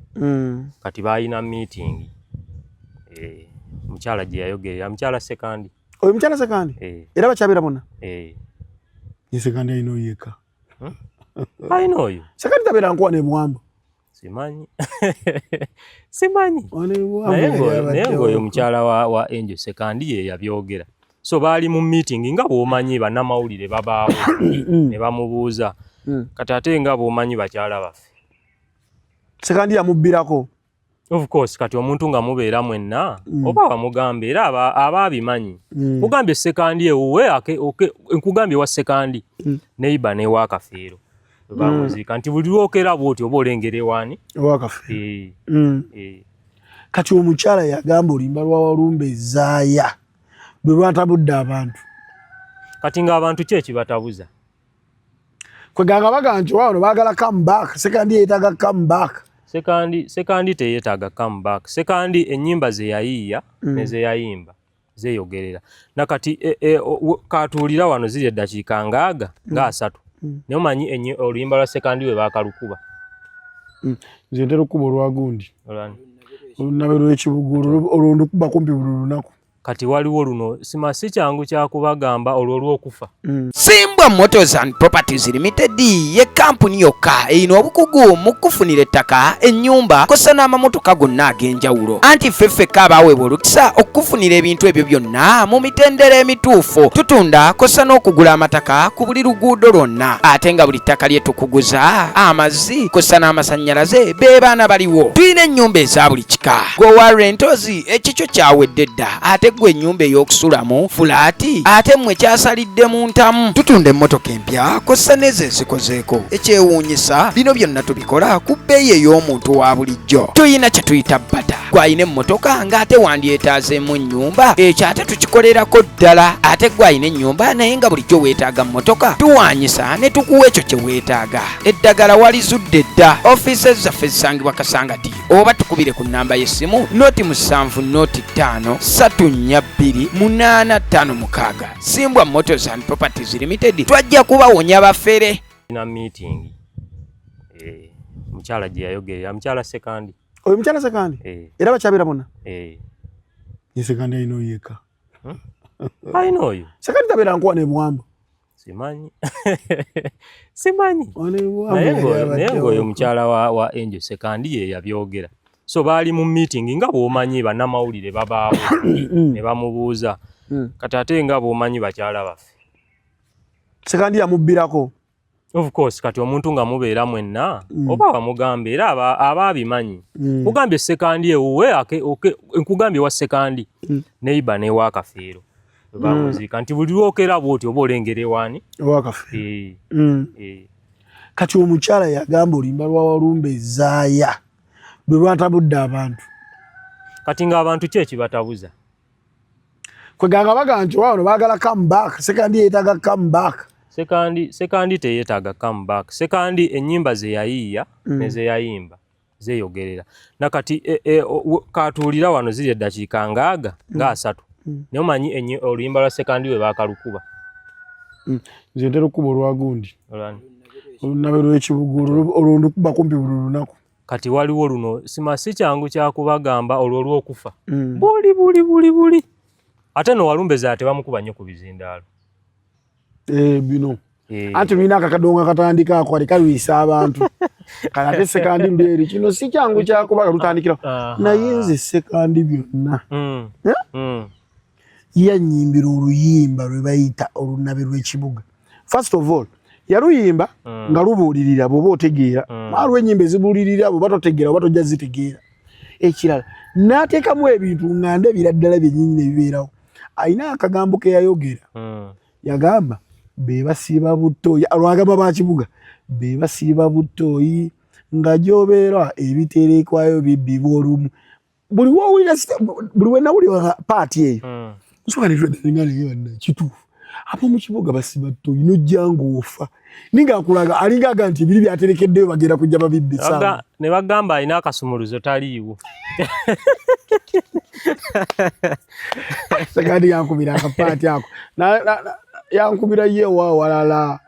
Kati baalina meeting. Mukyala gye yayogerera, mukyala Ssekandi. Oyo mukyala Ssekandi? Era bakyabeera bonna? Ye Ssekandi alina oyo yekka. Alina oyo. Ssekandi tabeera nkuwa ne Buwambo. Simanyi. Simanyi. Wano e Buwambo Naye yali ng'oyo abaddewo. mukyala wa Angel Ssekandi ye yabyogera. So baali mu meeting, nga bw'omanyi bannamawulire babaawo, ne bamubuuza. Kati ate nga bw'omanyi bakyala baffe. Sekandi yamubbirako. Of course, kati omuntu nga mubeera mwenna, oba wamugamba era aba abimanyi. Kugambye Sekandi ewuwe, nkugambye wa Sekandi neiba newa Kafeero bamuziika, nti buli lwokera bwoti oba olengera ewaani. Ewa Kafeero. Eh, eh. Kati omukyala yagamba oluyimba lwa Walumbe Zaaya bwe lwatabudde abantu. Kati ng'abantu ki ekibatabuza? Kweganga baga nti wano baagala comeback, Sekandi yeetaaga comeback. Sekandi teyeetaaga comeback. Sekandi ennyimba ze yayiiya ne ze yayimba zeeyogerera. Nakati katuulira wano ziri eddakiika ngaaga nga 30, naye omanyi oluyimba lwa Sekandi we baakalukuba. Nze ntera okukuba olwagundi. Olwani? Olunabe lw'ekibuga, olwo ndukuba kumpi buli lunaku. Kati waliwo luno sima si kyangu kyakubagamba olwo olw'okufa. Simbwa Motors and Properties Limited ye kampuni yokka erina obukugu mu kufunira ettaka, ennyumba kossa n'amamotoka gonna ag'enjawulo. Anti ffe ffekka abaaweebwa olukisa okukufunira ebintu ebyo byonna mu mitendera emituufu. Tutunda kossa n'okugula amataka ku buli luguudo lwonna, ate nga buli ttaka lye tukuguza, amazzi kossa n'amasannyalaze be baana baliwo. Tulina ennyumba eza buli kika. Gwe wa rentals ekikyo kyawedde dda, ate gwe ennyumba ey'okusulamu fulaati ate mmwe kyasalidde mu ntamu. Tutunda emmotoka empya kossa n'ezo ezikozeeko. Ekyewuunyisa, bino byonna tubikola ku bbeeyi ey'omuntu wa bulijjo. Tuyina kye tuyita bata. Gw'alina emmotoka ng'ate wandyetaazeemu ennyumba, ekyo ate tukikolerako ddala. Ate gw'alina ennyumba naye nga bulijjo weetaaga mmotoka, tuwaanyisa ne tukuwa ekyo kye weetaaga. Eddagala walizudde dda. Ofiisi zaffe zisangibwa Kasangati, oba tukubire ku nnamba y'essimu 070 05 342 856. Simbwa Motors and Properties Limited, twajja kubawonya bafere. Na meeting mukyala gye yayogerera, mukyala Sekandi. Oyo mukyala Sekandi? Eh. Era bakyabeera bonna? Eh. Ye Sekandi alina oyo yekka? Alina oyo. Sekandi tabeera nkuwa nebuwamba? Simanyi, naye ng'oyo mukyala wa Angel Sekandi ye yabyogera. So baali mu meeting, nga bw'omanyi bannamawulire babaawo, ne bamubuuza. Kati ate nga bw'omanyi bakyala baffe. Sekandi yamubbirako. Of course, kati omuntu nga mubeera mwenna, oba wamugamba era aba abimanyi. Kugambye Sekandi ewuwe, nkugambye wa Sekandi neiba newa Kafeero bamuziika, nti buli lwokera bwoti oba olengera ewaani. Ewa Kafeero. Eh, eh. Kati omukyala yagamba oluyimba lwa Walumbe Zaaya bwe lwatabudde abantu. Kati ng'abantu ki ekibatabuza? Kweganga baga nti wano baagala comeback, Sekandi yeetaaga comeback. Sekandi teyeetaaga comeback. Sekandi ennyimba ze yayiiya ne ze yayimba zeeyogerera. Nakati katuulira wano ziri eddakiika ngaaga nga 30, naye omanyi oluyimba lwa Sekandi we baakalukuba. Nze ntera okukuba olwagundi. Olwani? Olunabe lw'ekibuga, olwo ndukuba kumpi buli lunaku. Kati waliwo luno sima si kyangu kyakubagamba olwo olw'okufa. Buli buli buli buli ate no Walumbe Zaaya tebamukuba nnyo ku bizindaalo. Eh, bino. Eh. Anti tulina akakadongo akatandika ako kali kalwisa abantu. Kale ate Sekandi luli eri kino si kyangu kyakubaga lutandikira. Naye nze Sekandi byonna. Eh? Yannyimbira oluyimba lwe bayita olunabe lw'ekibuga. First of all, yaluyimba nga lubuulirira bw'oba otegeera. Waliwo ennyimba ezibuulirira bw'oba totegeera oba tojja zitegeera. Ekirala, n'ateekamu ebintu nga ndabira ddala byennyini ne bibeerawo. Alina akagambo ke yayogera. Yagamba be basiiba butooyi, lwagamba ba kibuga be basiiba butooyi nga gy'obeera ebiterekwayo bibbibwa olumu. Buli w'owulira buli we nawulira paati eyo, nsooka ne twedalinga naye banna kituufu. Ab'omu kibuga basiba ttooyi n'ojja ng'ofa. Ninga akulaga alinga aga nti ebiri byaterekeddeyo bagenda kujja babibbe essaawa. Ne bagamba alina akasumuluzo taliiwo. Sekandi yankubira akapaati ako. Yankubira ye wa walala.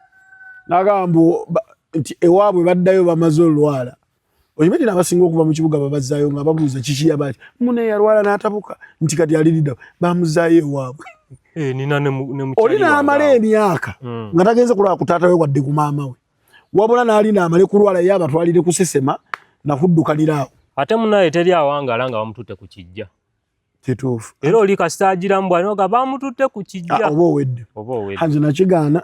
N'agamba nti ewaabwe baddayo bamaze olwala. Okimanyi n'abasinga okuva mu kibuga babazzaayo nga babuuza kiki yabaki. Munne yalwala n'atabuka nti kati aliridda bamuzzaayo ewaabwe. Eh, nina ne mukyali Oli n'amala wange awo. emyaka nga tagenze kulwala ku taata we wadde ku maama we. Wabula n'alinda amale kulwala ye abatwalire kusesema na kuddukanira awo. Ate munnaye teri awangaala nga bamututte ku kijja. Kituufu. Era oli kasita agiramu bw'alinoga bamututte ku kijja. Ah, oba owedde. Oba owedde. Nze nakigaana.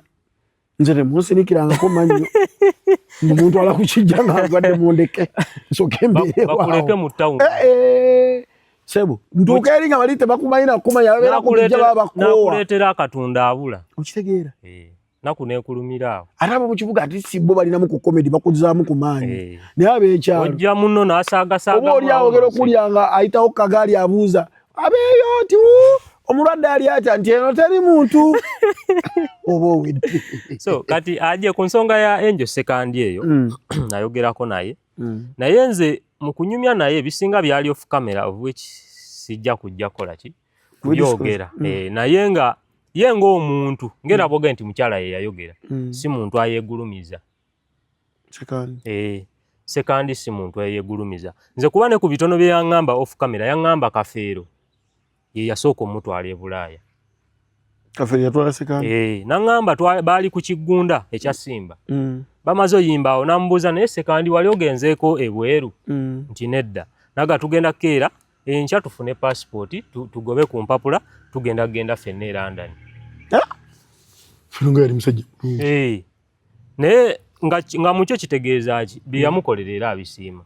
Nze temunsinikirangako mannyo. Mbu muntwala ku kijja nga ndwadde mundeke. Nsooke mbeere waawo. Bakuleke mu tawuni. Eh, eh. Sebo, ntuuka eri nga bali tebakumanyi na kukumanya babeera ku kijja baba bakoowa. Nakuleetera akatunda abula. Okitegeera? Eh. Naku nekulumira awo. Ate abo mu kibuga ate si bo balinamu ku comedy bakuzaamu ku maanyi. Eh. Naye ab'ekyalo. Ojja munno n'asaagasaaga. Oba oli awo ogera okulya nga ayitawo ku kagaali abuuza abeeyo nti omulwadde ali atya nti eno teri muntu oba owedde. So kati aje ku nsonga ya Angel Ssekandi eyo nayogerako naye. Naye nze mu kunyumya naye ebisinga byali off camera of which sijja kujja kukola ki kubyogera. Naye nga ye ng'omuntu ngera bwoge nti mukyala ye yayogera si muntu ayeegulumiza. Ssekandi. Ssekandi si muntu ayeegulumiza. Nze kuba ne ku bitono bye yaŋŋamba off camera yaŋŋamba Kafeero ye yasooka omutwala e Bulaaya. Kafeero yatwala Ssekandi? Naŋŋamba baali ku Kiggunda ekya Simba. Bamaze oyimba awo n'amubuuza naye Ssekandi wali ogenzeeko ebweru? Nti nedda. Naga tugenda kukeera enkya tufune passport tugobe ku mpapula tugenda kugenda ffenna e London. Ffe nga yali musajja mulungi. Naye nga mukyo kitegeeza ki? Bye yamukolera era abisiima.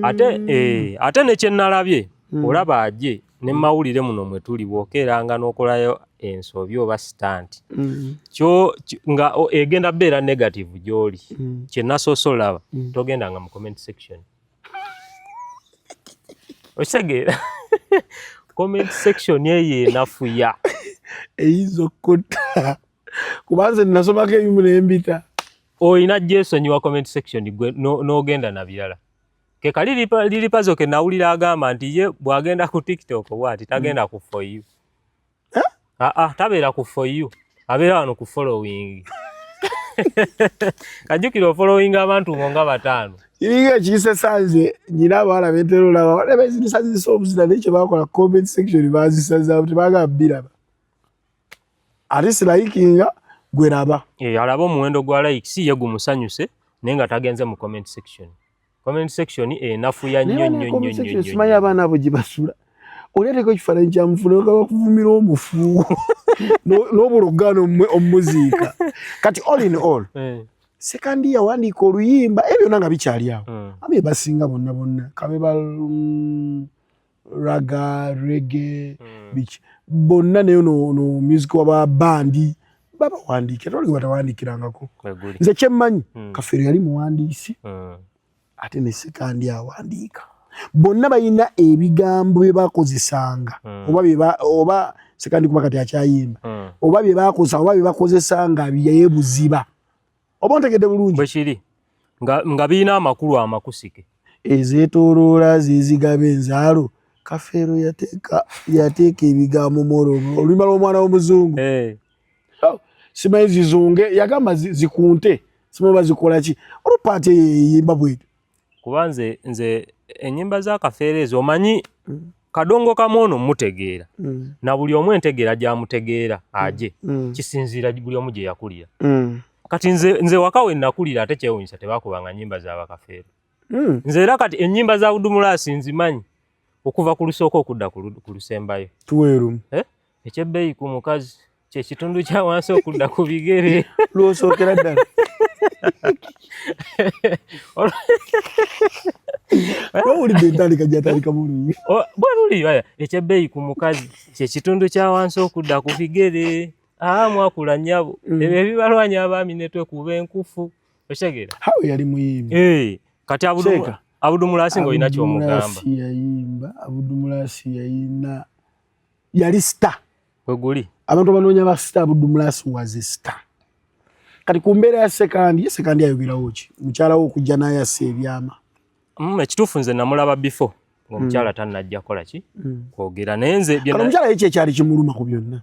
Ate ne kye nalabye, olaba aje ne mawulire muno mwe tuli bw'okeeranga n'okolayo ensobi oba stunt. Kyo nga egenda beera negative gy'oli. Kye nasoose olaba, togendanga mu comment section. Okitegeera? Comment section eyo enafuya. Eyinza okutta. Kuba nze nasomako ebimu ne mbita. Oyina gyesonyiwa comment section gwe n'ogenda na birala. Ke kali liripazo ke nawulira agamba nti ye bw'agenda ku TikTok bw'ati tagenda ku for you. Tabeera ku for you. Abeera wano ku following. Kajjukira ofollowing abantu bo nga 5. Kiringa ekisesa nze nnyina abawala bentera olaba wala bezirisazisa obuzira naye kye baakola comment section baazisazaamu tebaagala bbiraba. Ate si likinga gwe laba. Alaba omuwendo gwa likes ye gumusanyuse naye nga tagenze mu comment section. Comment section enafuya nnyo nnyo nnyo nnyo nnyo. Simanyi abaana abo gye basula. Oli ateeka ekifaananyi kya mufu ne bakuvumira omufu. N'obulogaano omuziika. Kati all in all, Ssekandi yawandiika oluyimba ebyo byonna nga bikyali awo. Abe basinga bonna bonna kabe ba raga, reggae, biki bonna naye no music wa ba bandi babawandiikira tewali gwe batawandiikirangako. Nze kye mmanyi Kafeero yali muwandiisi ate ne Ssekandi awandiika. Bonna balina ebigambo bye bakozesanga oba oba Ssekandi kuba kati akyayimba oba bye bakozesa oba bye bakozesa nga byebuziba. Oba ontegedde bulungi? Bwe kiri. Nga birina amakulu amakusike. Ezeetooloola zizigaba enzaalo. Kafeero yateeka ebigambo mu olwo oluyimba lw'omwana w'omuzungu. Simanyi zizunge yagamba zikunte simanyi oba zikola ki. Olwo paati eyo eyimba bw'etyo. Kuba nze ennyimba za Kafeero ezo omanyi kadongo kamu ono mutegeera. Na buli omu entegeera gy'amutegeera aje. Kisinziira buli omu gye yakulira. Kati nze waka we nakulira ate kyewuunyisa tebaakubanga nnyimba za Bakafeero. Nze era kati ennyimba za Budumulasi nzimanyi okuva ku lusooka okudda ku lusembayo. Tuweerumu. Ekyebbeeyi ku mukazi kye kitundu kya wansi okudda ku bigere. Lw'osookera ddala. Owulidde entandika gy'atandikamu oluyimba. Bwe luli, aya, ekyebbeeyi ku mukazi kye kitundu kya wansi okudda ku bigere. Mwakula nnyabo. Ebyo ebibalwanya abaami ne twekuba enkufu. Okitegeera? Hawe yali muyimbi. Kati Abudumulasi ng'olina ky'omugamba. Abudumulasi yayimba, Abudumulasi yayina yali star. Bwe guli. Abantu abanoonya ba star, Abudumulasi was a star. Kati ku mbeera ya Ssekandi, ye Ssekandi ayogerawo ki? Mukyala we okujja n'ayasa ebyama. Ekituufu nze namulaba before ng'omukyala tannajja kukola ki? Kwogera. Naye nze Kati omukyala ye ki ekyali kimuluma ku byonna?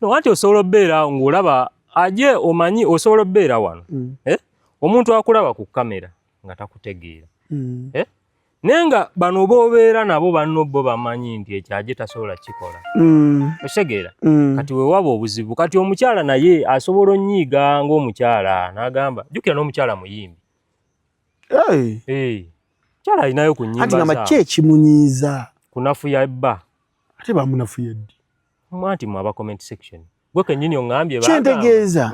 No, anti osobola obbeera ng'olaba aje omanyi osobola obbeera wano. Omuntu akulaba ku kamera nga takutegeera. Naye nga bano b'obeera nabo banno bo bamanyi nti ekyo aje tasobola kukikola. Okitegeera? Kati we waba obuzibu. Kati omukyala naye asobola onnyiiga ng'omukyala n'agamba, jjukira n'omukyala muyimbi. Mukyala alinayo ku nnyimba Anti ngamba zaabwe. ki ekimunyiiza? Kunafu ya bba. Ate bamunafuya ddi? Anti mwe aba comment section, gwe kennyini oŋŋambye. Kyentegeeza,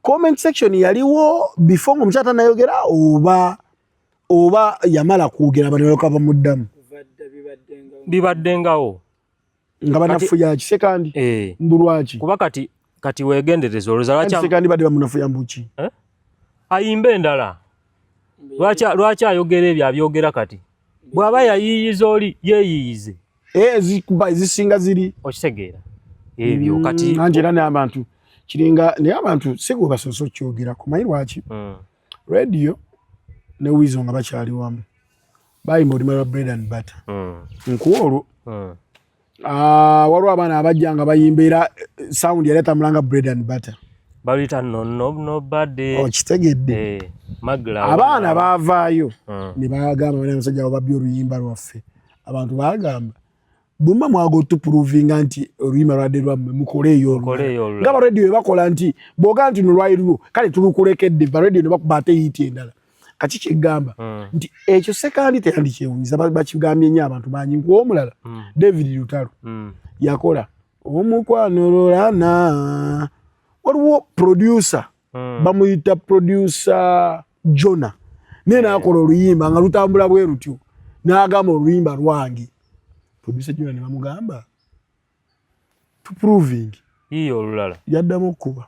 comment section yaliwo before nga omukyala tanayogera, oba yamala kwogera abantu balyoka bamuddamu? Bibaddengawo. Nga banafuya kisekandi? Eh. Mbu lwaki? Kuba kati wegendereza, olowooza lwaki Sekandi badde bamunafuya mbuki? Eh? Ayimba endala. Lwaki ayogera ebyo abyogera kati? Bw'aba yayiiyiza oli, yeeyiiyize. Eh, ezikuba ezisinga ziri Okitegeera ebyo kati? Anti era n'abantu kiringa, naye abantu si gwe basoose okyogerako. Manyi lwaki? Radio ne Weasel nga bakyali wamu bayimba oluyimba lwa Bread and Butter. Nkuwa olwo. Ah, waliwo abaana abajja nga bayimba era sound yali atambula nga Bread and Butter. Baluyita no no nobody. Okitegedde? Eh, magla. Abaana baavaayo ne bagamba, bana abasajja abo babbye oluyimba lwaffe. Abantu bagamba, bwemba mwaga otuprovinga nti oluyimba lwadde lwammwe, mukoleeyo. Mukoleeyo olulala. Nga ba Radio bebakola nti bwogaa nti no lwali lulwo, kale tulukulekedde. Ba Radio ne bakuba ate hit endala. Kati kyegamba nti ekyo Sekandi teyandikyewunyiza, bakigambye nnyo abantu bangi. Nkuwa omulala, David Lutalo yakola omukwano lolana, waliwo producer bamuyita producer Jona, naye nakola oluyimba nga lutambula bwe lutyo, n'agamba oluyimba lwange. Producer Jona ne bamugamba to proving. Yiyo olulala. Yaddamu okukuba.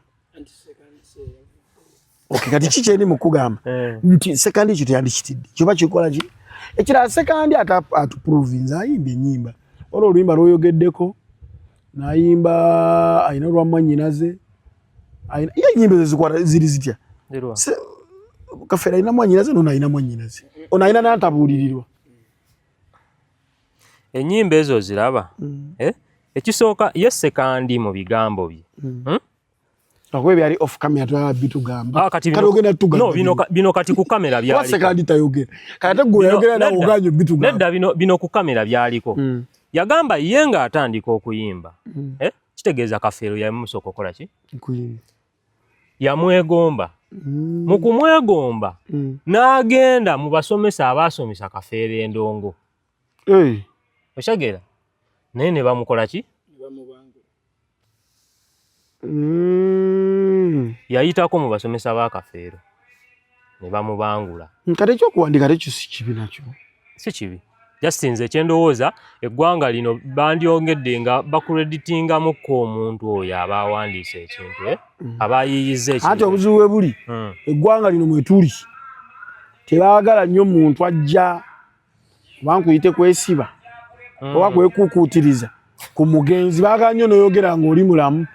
Okay, kati ki kyendi mu kugamba nti Sekandi ekyo teyandikitidde, kyoba kikola ki ekirala. Sekandi ate atuprovinze, ayimba ennyimba, olwo oluyimba lwoyogeddeko n'ayimba, alina olwa mwannyinaze, ye ennyimba ezo zikwata ziri zitya? Zirwa? Kafeero alina mwannyinaze, nono alina mwannyinaze, ono alina nantabuulirirwa. Ennyimba ezo ziraba. Eh? Ekisooka, ye Sekandi mu bigambo bye, Akuba byali off camera, twaba bitugamba. Ah, kati kati ogenda tugamba. No, bino kati ku kamera kuba byaliko. Sekandi tayogera, kati ate gwe oyogera nawe Nedda. oganye bitugamba. Nedda, bino ku kamera byaliko. Yagamba ye ng'atandika okuyimba, eh? Kitegeeza Kafeero yamusooka okukola ki? Kuyimba. Yamwegomba. Mu kumwegomba n'agenda mu basomesa abaasomesa Kafeero endongo. Hey. Okitegeera? Naye ne bamukola ki? Yayitako mu basomesa ba Kafeero ne bamubangula. Kati ekyokuwandika tekyo si kibi nakyo. Si kibi, just nze ekyendowooza, eggwanga lino bandyongedde nga bakureditingamukko omuntu oyo aba awandiise ekintu, eh? Aba ayiiyiza Anti ekintu. Obuzibu bwe buli, eggwanga lino mwetuli tebaagala nnyo muntu ajja oba nkuyite kwesiba oba kwekukuutiriza ku mugenzi. Baagala nnyo noyogera ng'oli mulamu.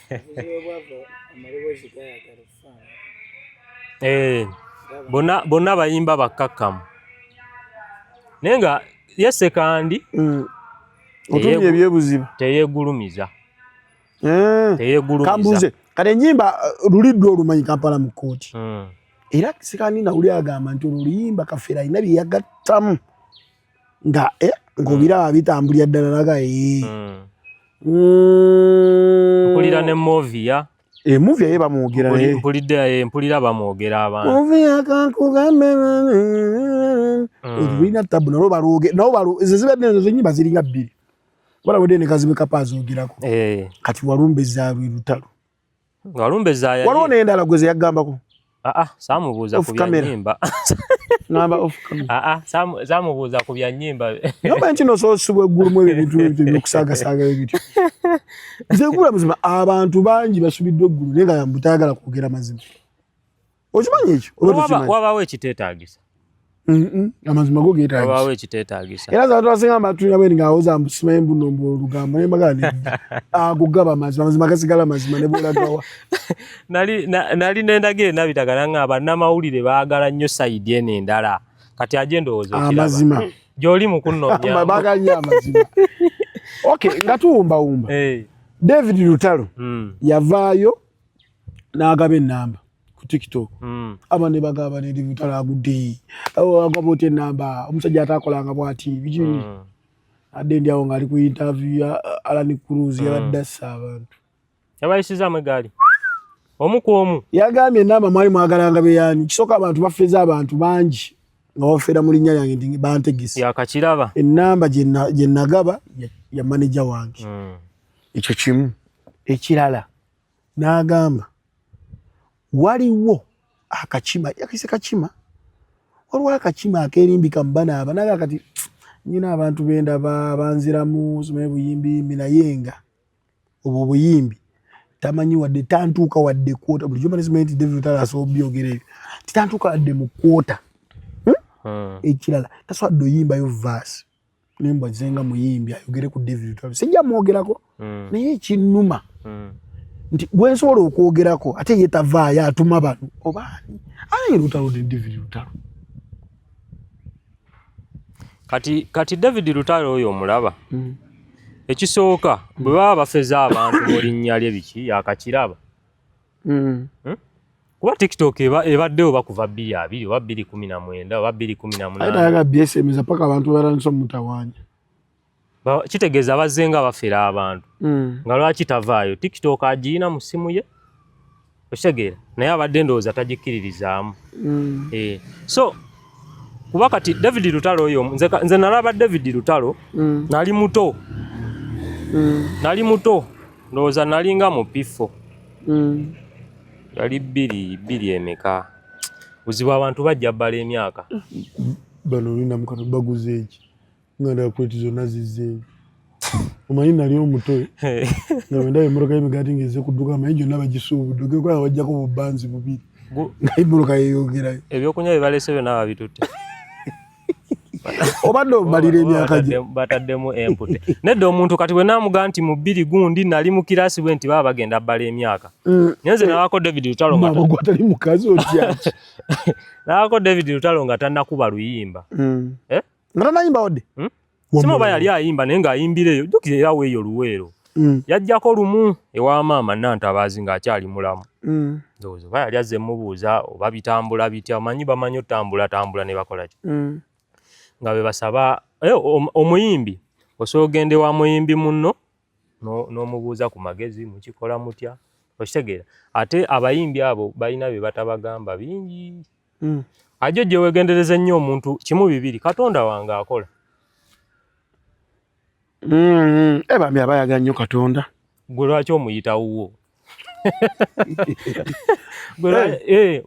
Amaloboozi gayagala okufaanana. Eh, bonna bonna bayimba bakkakkamu, naye nga ye Sekandi Otumye ebyebuziba. Teyeegulumiza. Eh. Teyeegulumiza. Kambuuze kati, ennyimba luliddwa olumanyi Kampala mu kkooti, era Sekandi nawuli agamba nti olwo oluyimba Kafeero alina bye yagattamu nga ng'obiraba bitambulira ddala naga ee. Mpulira ne Movia. Emovia ye bamwogera naye. Mpulidde, mpulira bamwogera abantu. Movia kankugambe lulina tabu nalwo balwoge nabo balu ezo zibadde ezo ennyimba ziringa bbiri wala ne Kazibwe Kapa azogerako. Kati walumbe zaabwe lutalo. Walumbe zaaya. Waliwo n'endala gwe ze yagambako. Ah ah, saamubuuza Off ku bya camera. nnyimba. Ngamba off camera. Ah ah, saamubuuza ku bya nnyimba. Naye nti nosoosibwa eggulu mu ebyo ebintu ebyo ebyokusaagasaaga ebityo. Nze gula muzima, abantu bangi basubiddwa eggulu naye nga mbu tayagala kwogera mazima. Okimanyi ekyo oba tokimanyi? Wabaawo ekiteetaagisa. Amazima go geetaagisa. Wabaawo ekiteetaagisa. Era abantu abasinga amatulira bweni ng'awoza mbu simanyi mbu mbu olugambo, naye mbagala nedda, ago gaba mazima, amazima gasigala mazima ne bwolagawa. Nali nendagire nabitaga naŋŋamba bannamawulire baagala nnyo side eno endala. Kati aje ndowooza okiraba. Amazima. Gy'oli mu kunnoonya. Baagala nnyo amazima. Okay, nga tuwumbawumba, David Lutalo yavaayo n'agaba ennamba ku TikTok. Aba ne bagaba ne David Lutalo agudde agaba otya ennamba, omusajja ataakolanga bw'ati biki? Adde ndi awo ng'ali ku interview ya Alan Cruz, yabadde assa abantu. Yabayisizaamu eggaali omu ku omu. Yagambye enamba mwali mwagalanga beyaani. Kisooka abantu bafeze abantu bangi. nga bafeera mu linnya lyange nti bantegese. Yakakiraba. Ennamba gye nagaba ya maneja wange. Ekyo kimu. Ekirala n'agamba waliwo akakima, yakise kakima, waliwo akakima akerimbika mu banaaba naga kati nyina abantu bendaba banziramu simanyi buyimbiyimbi, naye nga obwo buyimbi tamanyi wadde tantuuka wadde kwota. Bulijjo manyi simanyi nti David Lutalo asobola obyogera ebyo, titantuuka wadde mu kwota. Ekirala tasobola oyimbayo verse naye mbw azze nga muyimbi ayogere ku David Lutalo, sijja mwogerako. Naye ekinnuma nti gwe nsobola okwogerako ate ye tavaayo, atuma bano oba ani aye Lutalo ne David Lutalo. Kati David Lutalo oyo omulaba. Ekisooka bwe baba bafeza abantu mu linnya lye biki yakakiraba. Kuba TikTok ebaddewo bakuva 2020 oba 2019 oba 2018. Aye tayaga byesemeza paka abantu batandise omutawaanya. Kitegeeza bazze nga bafera abantu. Nga lwaki tavaayo? TikTok agiyina mu ssimu ye, okitegeera, naye abadde ndowooza tagikkiririzaamu. So kuba kati David Lutalo oyo nze nalaba David Lutalo nali muto. Nali muto, ndowooza nalinga mu P4. Yali bbiri bbiri emeka. Buzibu abantu bajja bbala emyaka. Bano olina mukano baguze eki nga ndaba kreti zonna zizzeeyo. Omanyi nali omuto nga bwe ndaba emmotoka y'emigaati ng'ezze ku dduuka, amanyi gyonna bagisuubudde, ogenda okulaba bajjako bubanzi bubiri nga emmotoka yeeyongerayo. Ebyokunywa bye baleese byonna babitutte. Obadde omalira emyaka gye. Bataddemu empute. Nedda omuntu kati bwe naamuga nti mu bbiri gundi nali mu kiraasi bwe nti baba bagenda bbala emyaka. Naye nze nabako David Lutalo nga Maama gw'atali mukazi otya ki? Nabako David Lutalo nga tannakuba luyimba. Nga tannayimba wadde? Simu oba yali ayimba naye ng'ayimbira eyo, jjukira era weeyo Luweero. Yajjako lumu ewa maama Nantabaazi ng'akyali mulamu. Ndowooza oba yali azze mubuuza oba bitambula bitya, omanyi bamanyi otambulatambula ne bakola ki. Nga bwe basaba, omuyimbi osobola ogenda ewa muyimbi munno n'omubuuza ku magezi, mukikola mutya, okitegeera. Ate abayimbi abo balina bye batabagamba bingi. Ajo gye weegendereza ennyo omuntu kimu bibiri, Katonda wange akola. Bambi abayaga nnyo Katonda. Gwe lwaki omuyita wuwo?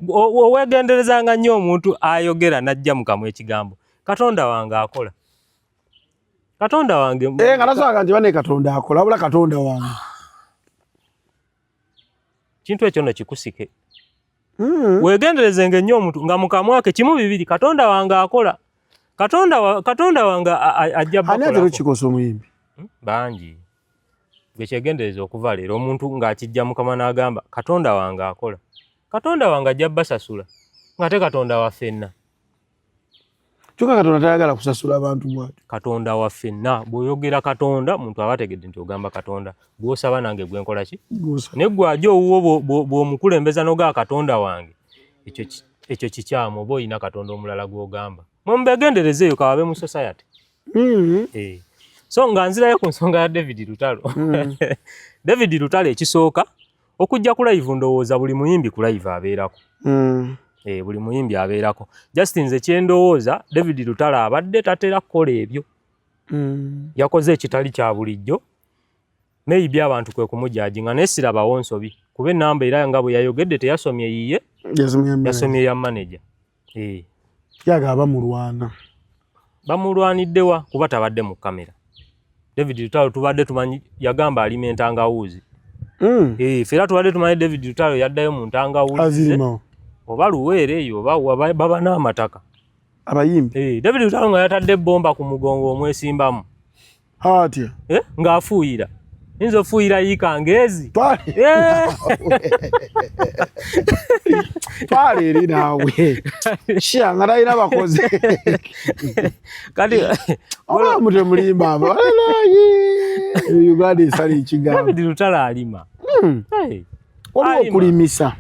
Oweegenderezanga nnyo omuntu ayogera n'ajja mu kamwa ekigambo Katonda wange akola. Katonda wange. Nga tasobola nti bane Katonda akola, wabula Katonda wange. Kintu ekyo nno kikusike. Weegenderezenga ennyo omuntu nga mu kamwa ke kimu bibiri, Katonda wange akola. Katonda wange ajja Ani atera bakolako. okukikosa omuyimbi? Bangi. Gwe kyegendereza okuva leero omuntu ng'akijja mu kamwa n'agamba Katonda wange akola. Katonda wange ajja basasula. Ng'ate Katonda wa ffenna. Kyokka Katonda tayagala kusasula abantu bw'atyo. Katonda wa ffenna. Bw'oyogera Katonda, muntu aba ategedde nti ogamba Katonda. Gw'osaba nange gwe nkola ki? Gw'osaba. Naye gwe ajja owuwo bw'omukulembeza n'ogamba Katonda wange, ekyo kikyamu, oba olina Katonda omulala gw'ogamba. Mwe mubeegendereze eyo kababe mu society. So nga nzirayo ku nsonga ya David Lutalo. David Lutalo ekisooka okujja ku live, ndowooza buli muyimbi ku live abeerako. Buli muyimbi abeerako. Just nze kye ndowooza David Lutalo abadde tatera kukola ebyo. Yakoze ekitali kya bulijjo. Maybe abantu kwe kumujajinga, naye sirabawo nsobi. Kuba ennamba era nga bwe yayogedde teyasomye yiye, yasomye ya manager. Yaga bamulwana. Bamulwanidde wa? Kuba tabadde mu kamera. David Lutalo tubadde tumanyi yagamba alima entangawuuzi. Ffe era tubadde tumanyi David Lutalo yaddayo mu ntangawuuzi. Azirima. Oba Luweero eyo oba baba n'amataka. Abayimbi. David Lutalo nga yatadde bomba ku mugongo omwesimbamu. Atya? Ng'afuuyira. Yinza ofuuyira yiika ng'ezi. Twala eri naawe. Shia nga talina bakozi. Kati oba mutwe mulimba abo. Alalayi. Uganda esala ekigambo. David Lutalo alima. Hey. Waliwo okulimisa.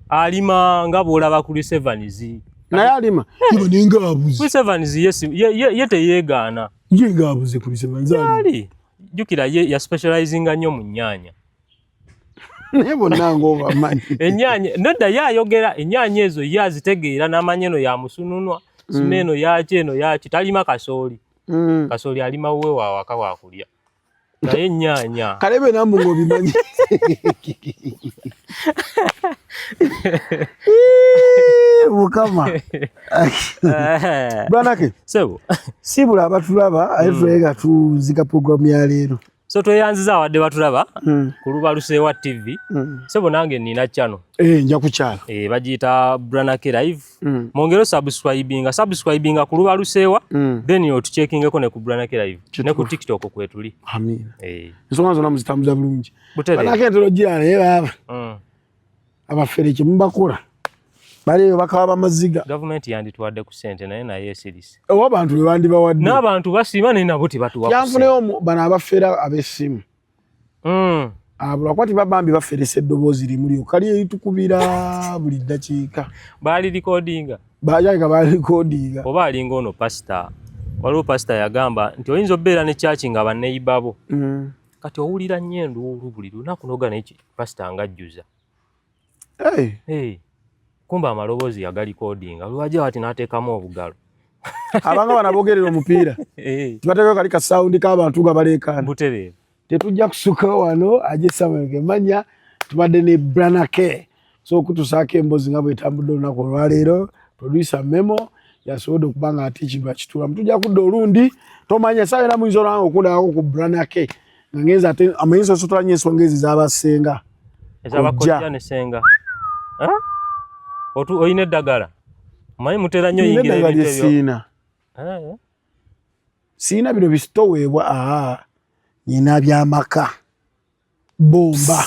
Alima nga bw'olaba Chris Evans. Naye alima. Iba ninga abuze. Chris Evans ye teyeegaana. Ye nga abuze Chris Evans ali. Jjukira ye ya specializinga nnyo mu nnyaanya. Naye bonna ng'obamanyi. Ennyaanya, nedda ye ayogera ennyaanya ezo ye azitegeera n'amanya eno ya musununwa. Sima eno yaki, eno yaki, talima kasooli. Kasooli alima wuwe wawaka wakulya, naye ennyaanya Kalebe nambu ng'obimanyi. Mukama Branake. Sebo. Sibula abatulaba aye tulabe nga tuzika programu ya leero. So tweyanziza abadde batulaba ku Lubalusewa TV. Sebo, nange nina channel. Eh, nja kukyala. Eh, bagiyita Branake Live. Mwongere subscribinga ku Lubalusewa, then otucheckingeko ne ku Branake Live ne ku TikTok kwetuli. Amina. Eh. Ensonga zonna muzitambuza bulungi. Butereevu. Branake ntero gira naye baaba abafere kyemubakola baliyo bakaba bamaziga. Gavumenti yanditwadde ku ssente, naye naye esirise. Oba abantu be bandibawadde. N'abantu basiima, naye nabo tebatuwa ku ssente. Yanfuneyo bano abafera ab'essimu. Abo lwakuba tibabambi baferesa eddoboozi limu lyokka lyetukubira buli ddakiika. Baali recordinga. Bajanka baali recordinga. Oba alinga ono pasita, waliwo pasita yagamba nti oyinza obeera ne kyaki nga banneyiba bo. Kati owulira nnyo enduulu buli lunaku noga, naye pasita ng'ajjuza. Hey. Hey. Kumbe amaloboozi yagalikodinga, lwajja wati n'ateekamu obugalo. Abanga bano abogerera omupiira tibateekayo kali ka sound k'abantu nga baleekaana. Butereevu. Tetujja kusuka wano aje Samuel Gemanya, tubadde ne Branake so okutusaako emboozi nga bwetambudde olunaku olwaleero. Producer Memo yasobodde okuba nga ate ekintu akituulamu. Tujja kudda olundi, tomanya essaawa era muyinza olwanga okundabako ku Branake nga ngenza ate amayinza osotola nnyo ensonga ezo ez'abasenga. Ez'abakojja ne senga. Oyina eddagala, omanyi mutera nnyo Nina oyingira eddagala ebintu ebyo. Lyesiina. Siina bino bisitoweebwa, aa, nyina byamaka bomba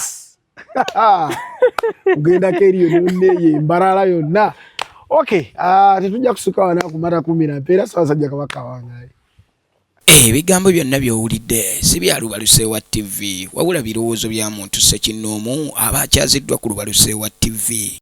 kugendako eriyo yonna eyo embalala yonna. Okay, tetujja kusuka wana kumata 10 mpeera Ssaabasajja Kabaka wangaye. Ebigambo byonna by'owulidde si bya Lubalusewa TV, wabula birowoozo bya muntu ssekinnoomu aba akyaziddwa ku Lubalusewa TV.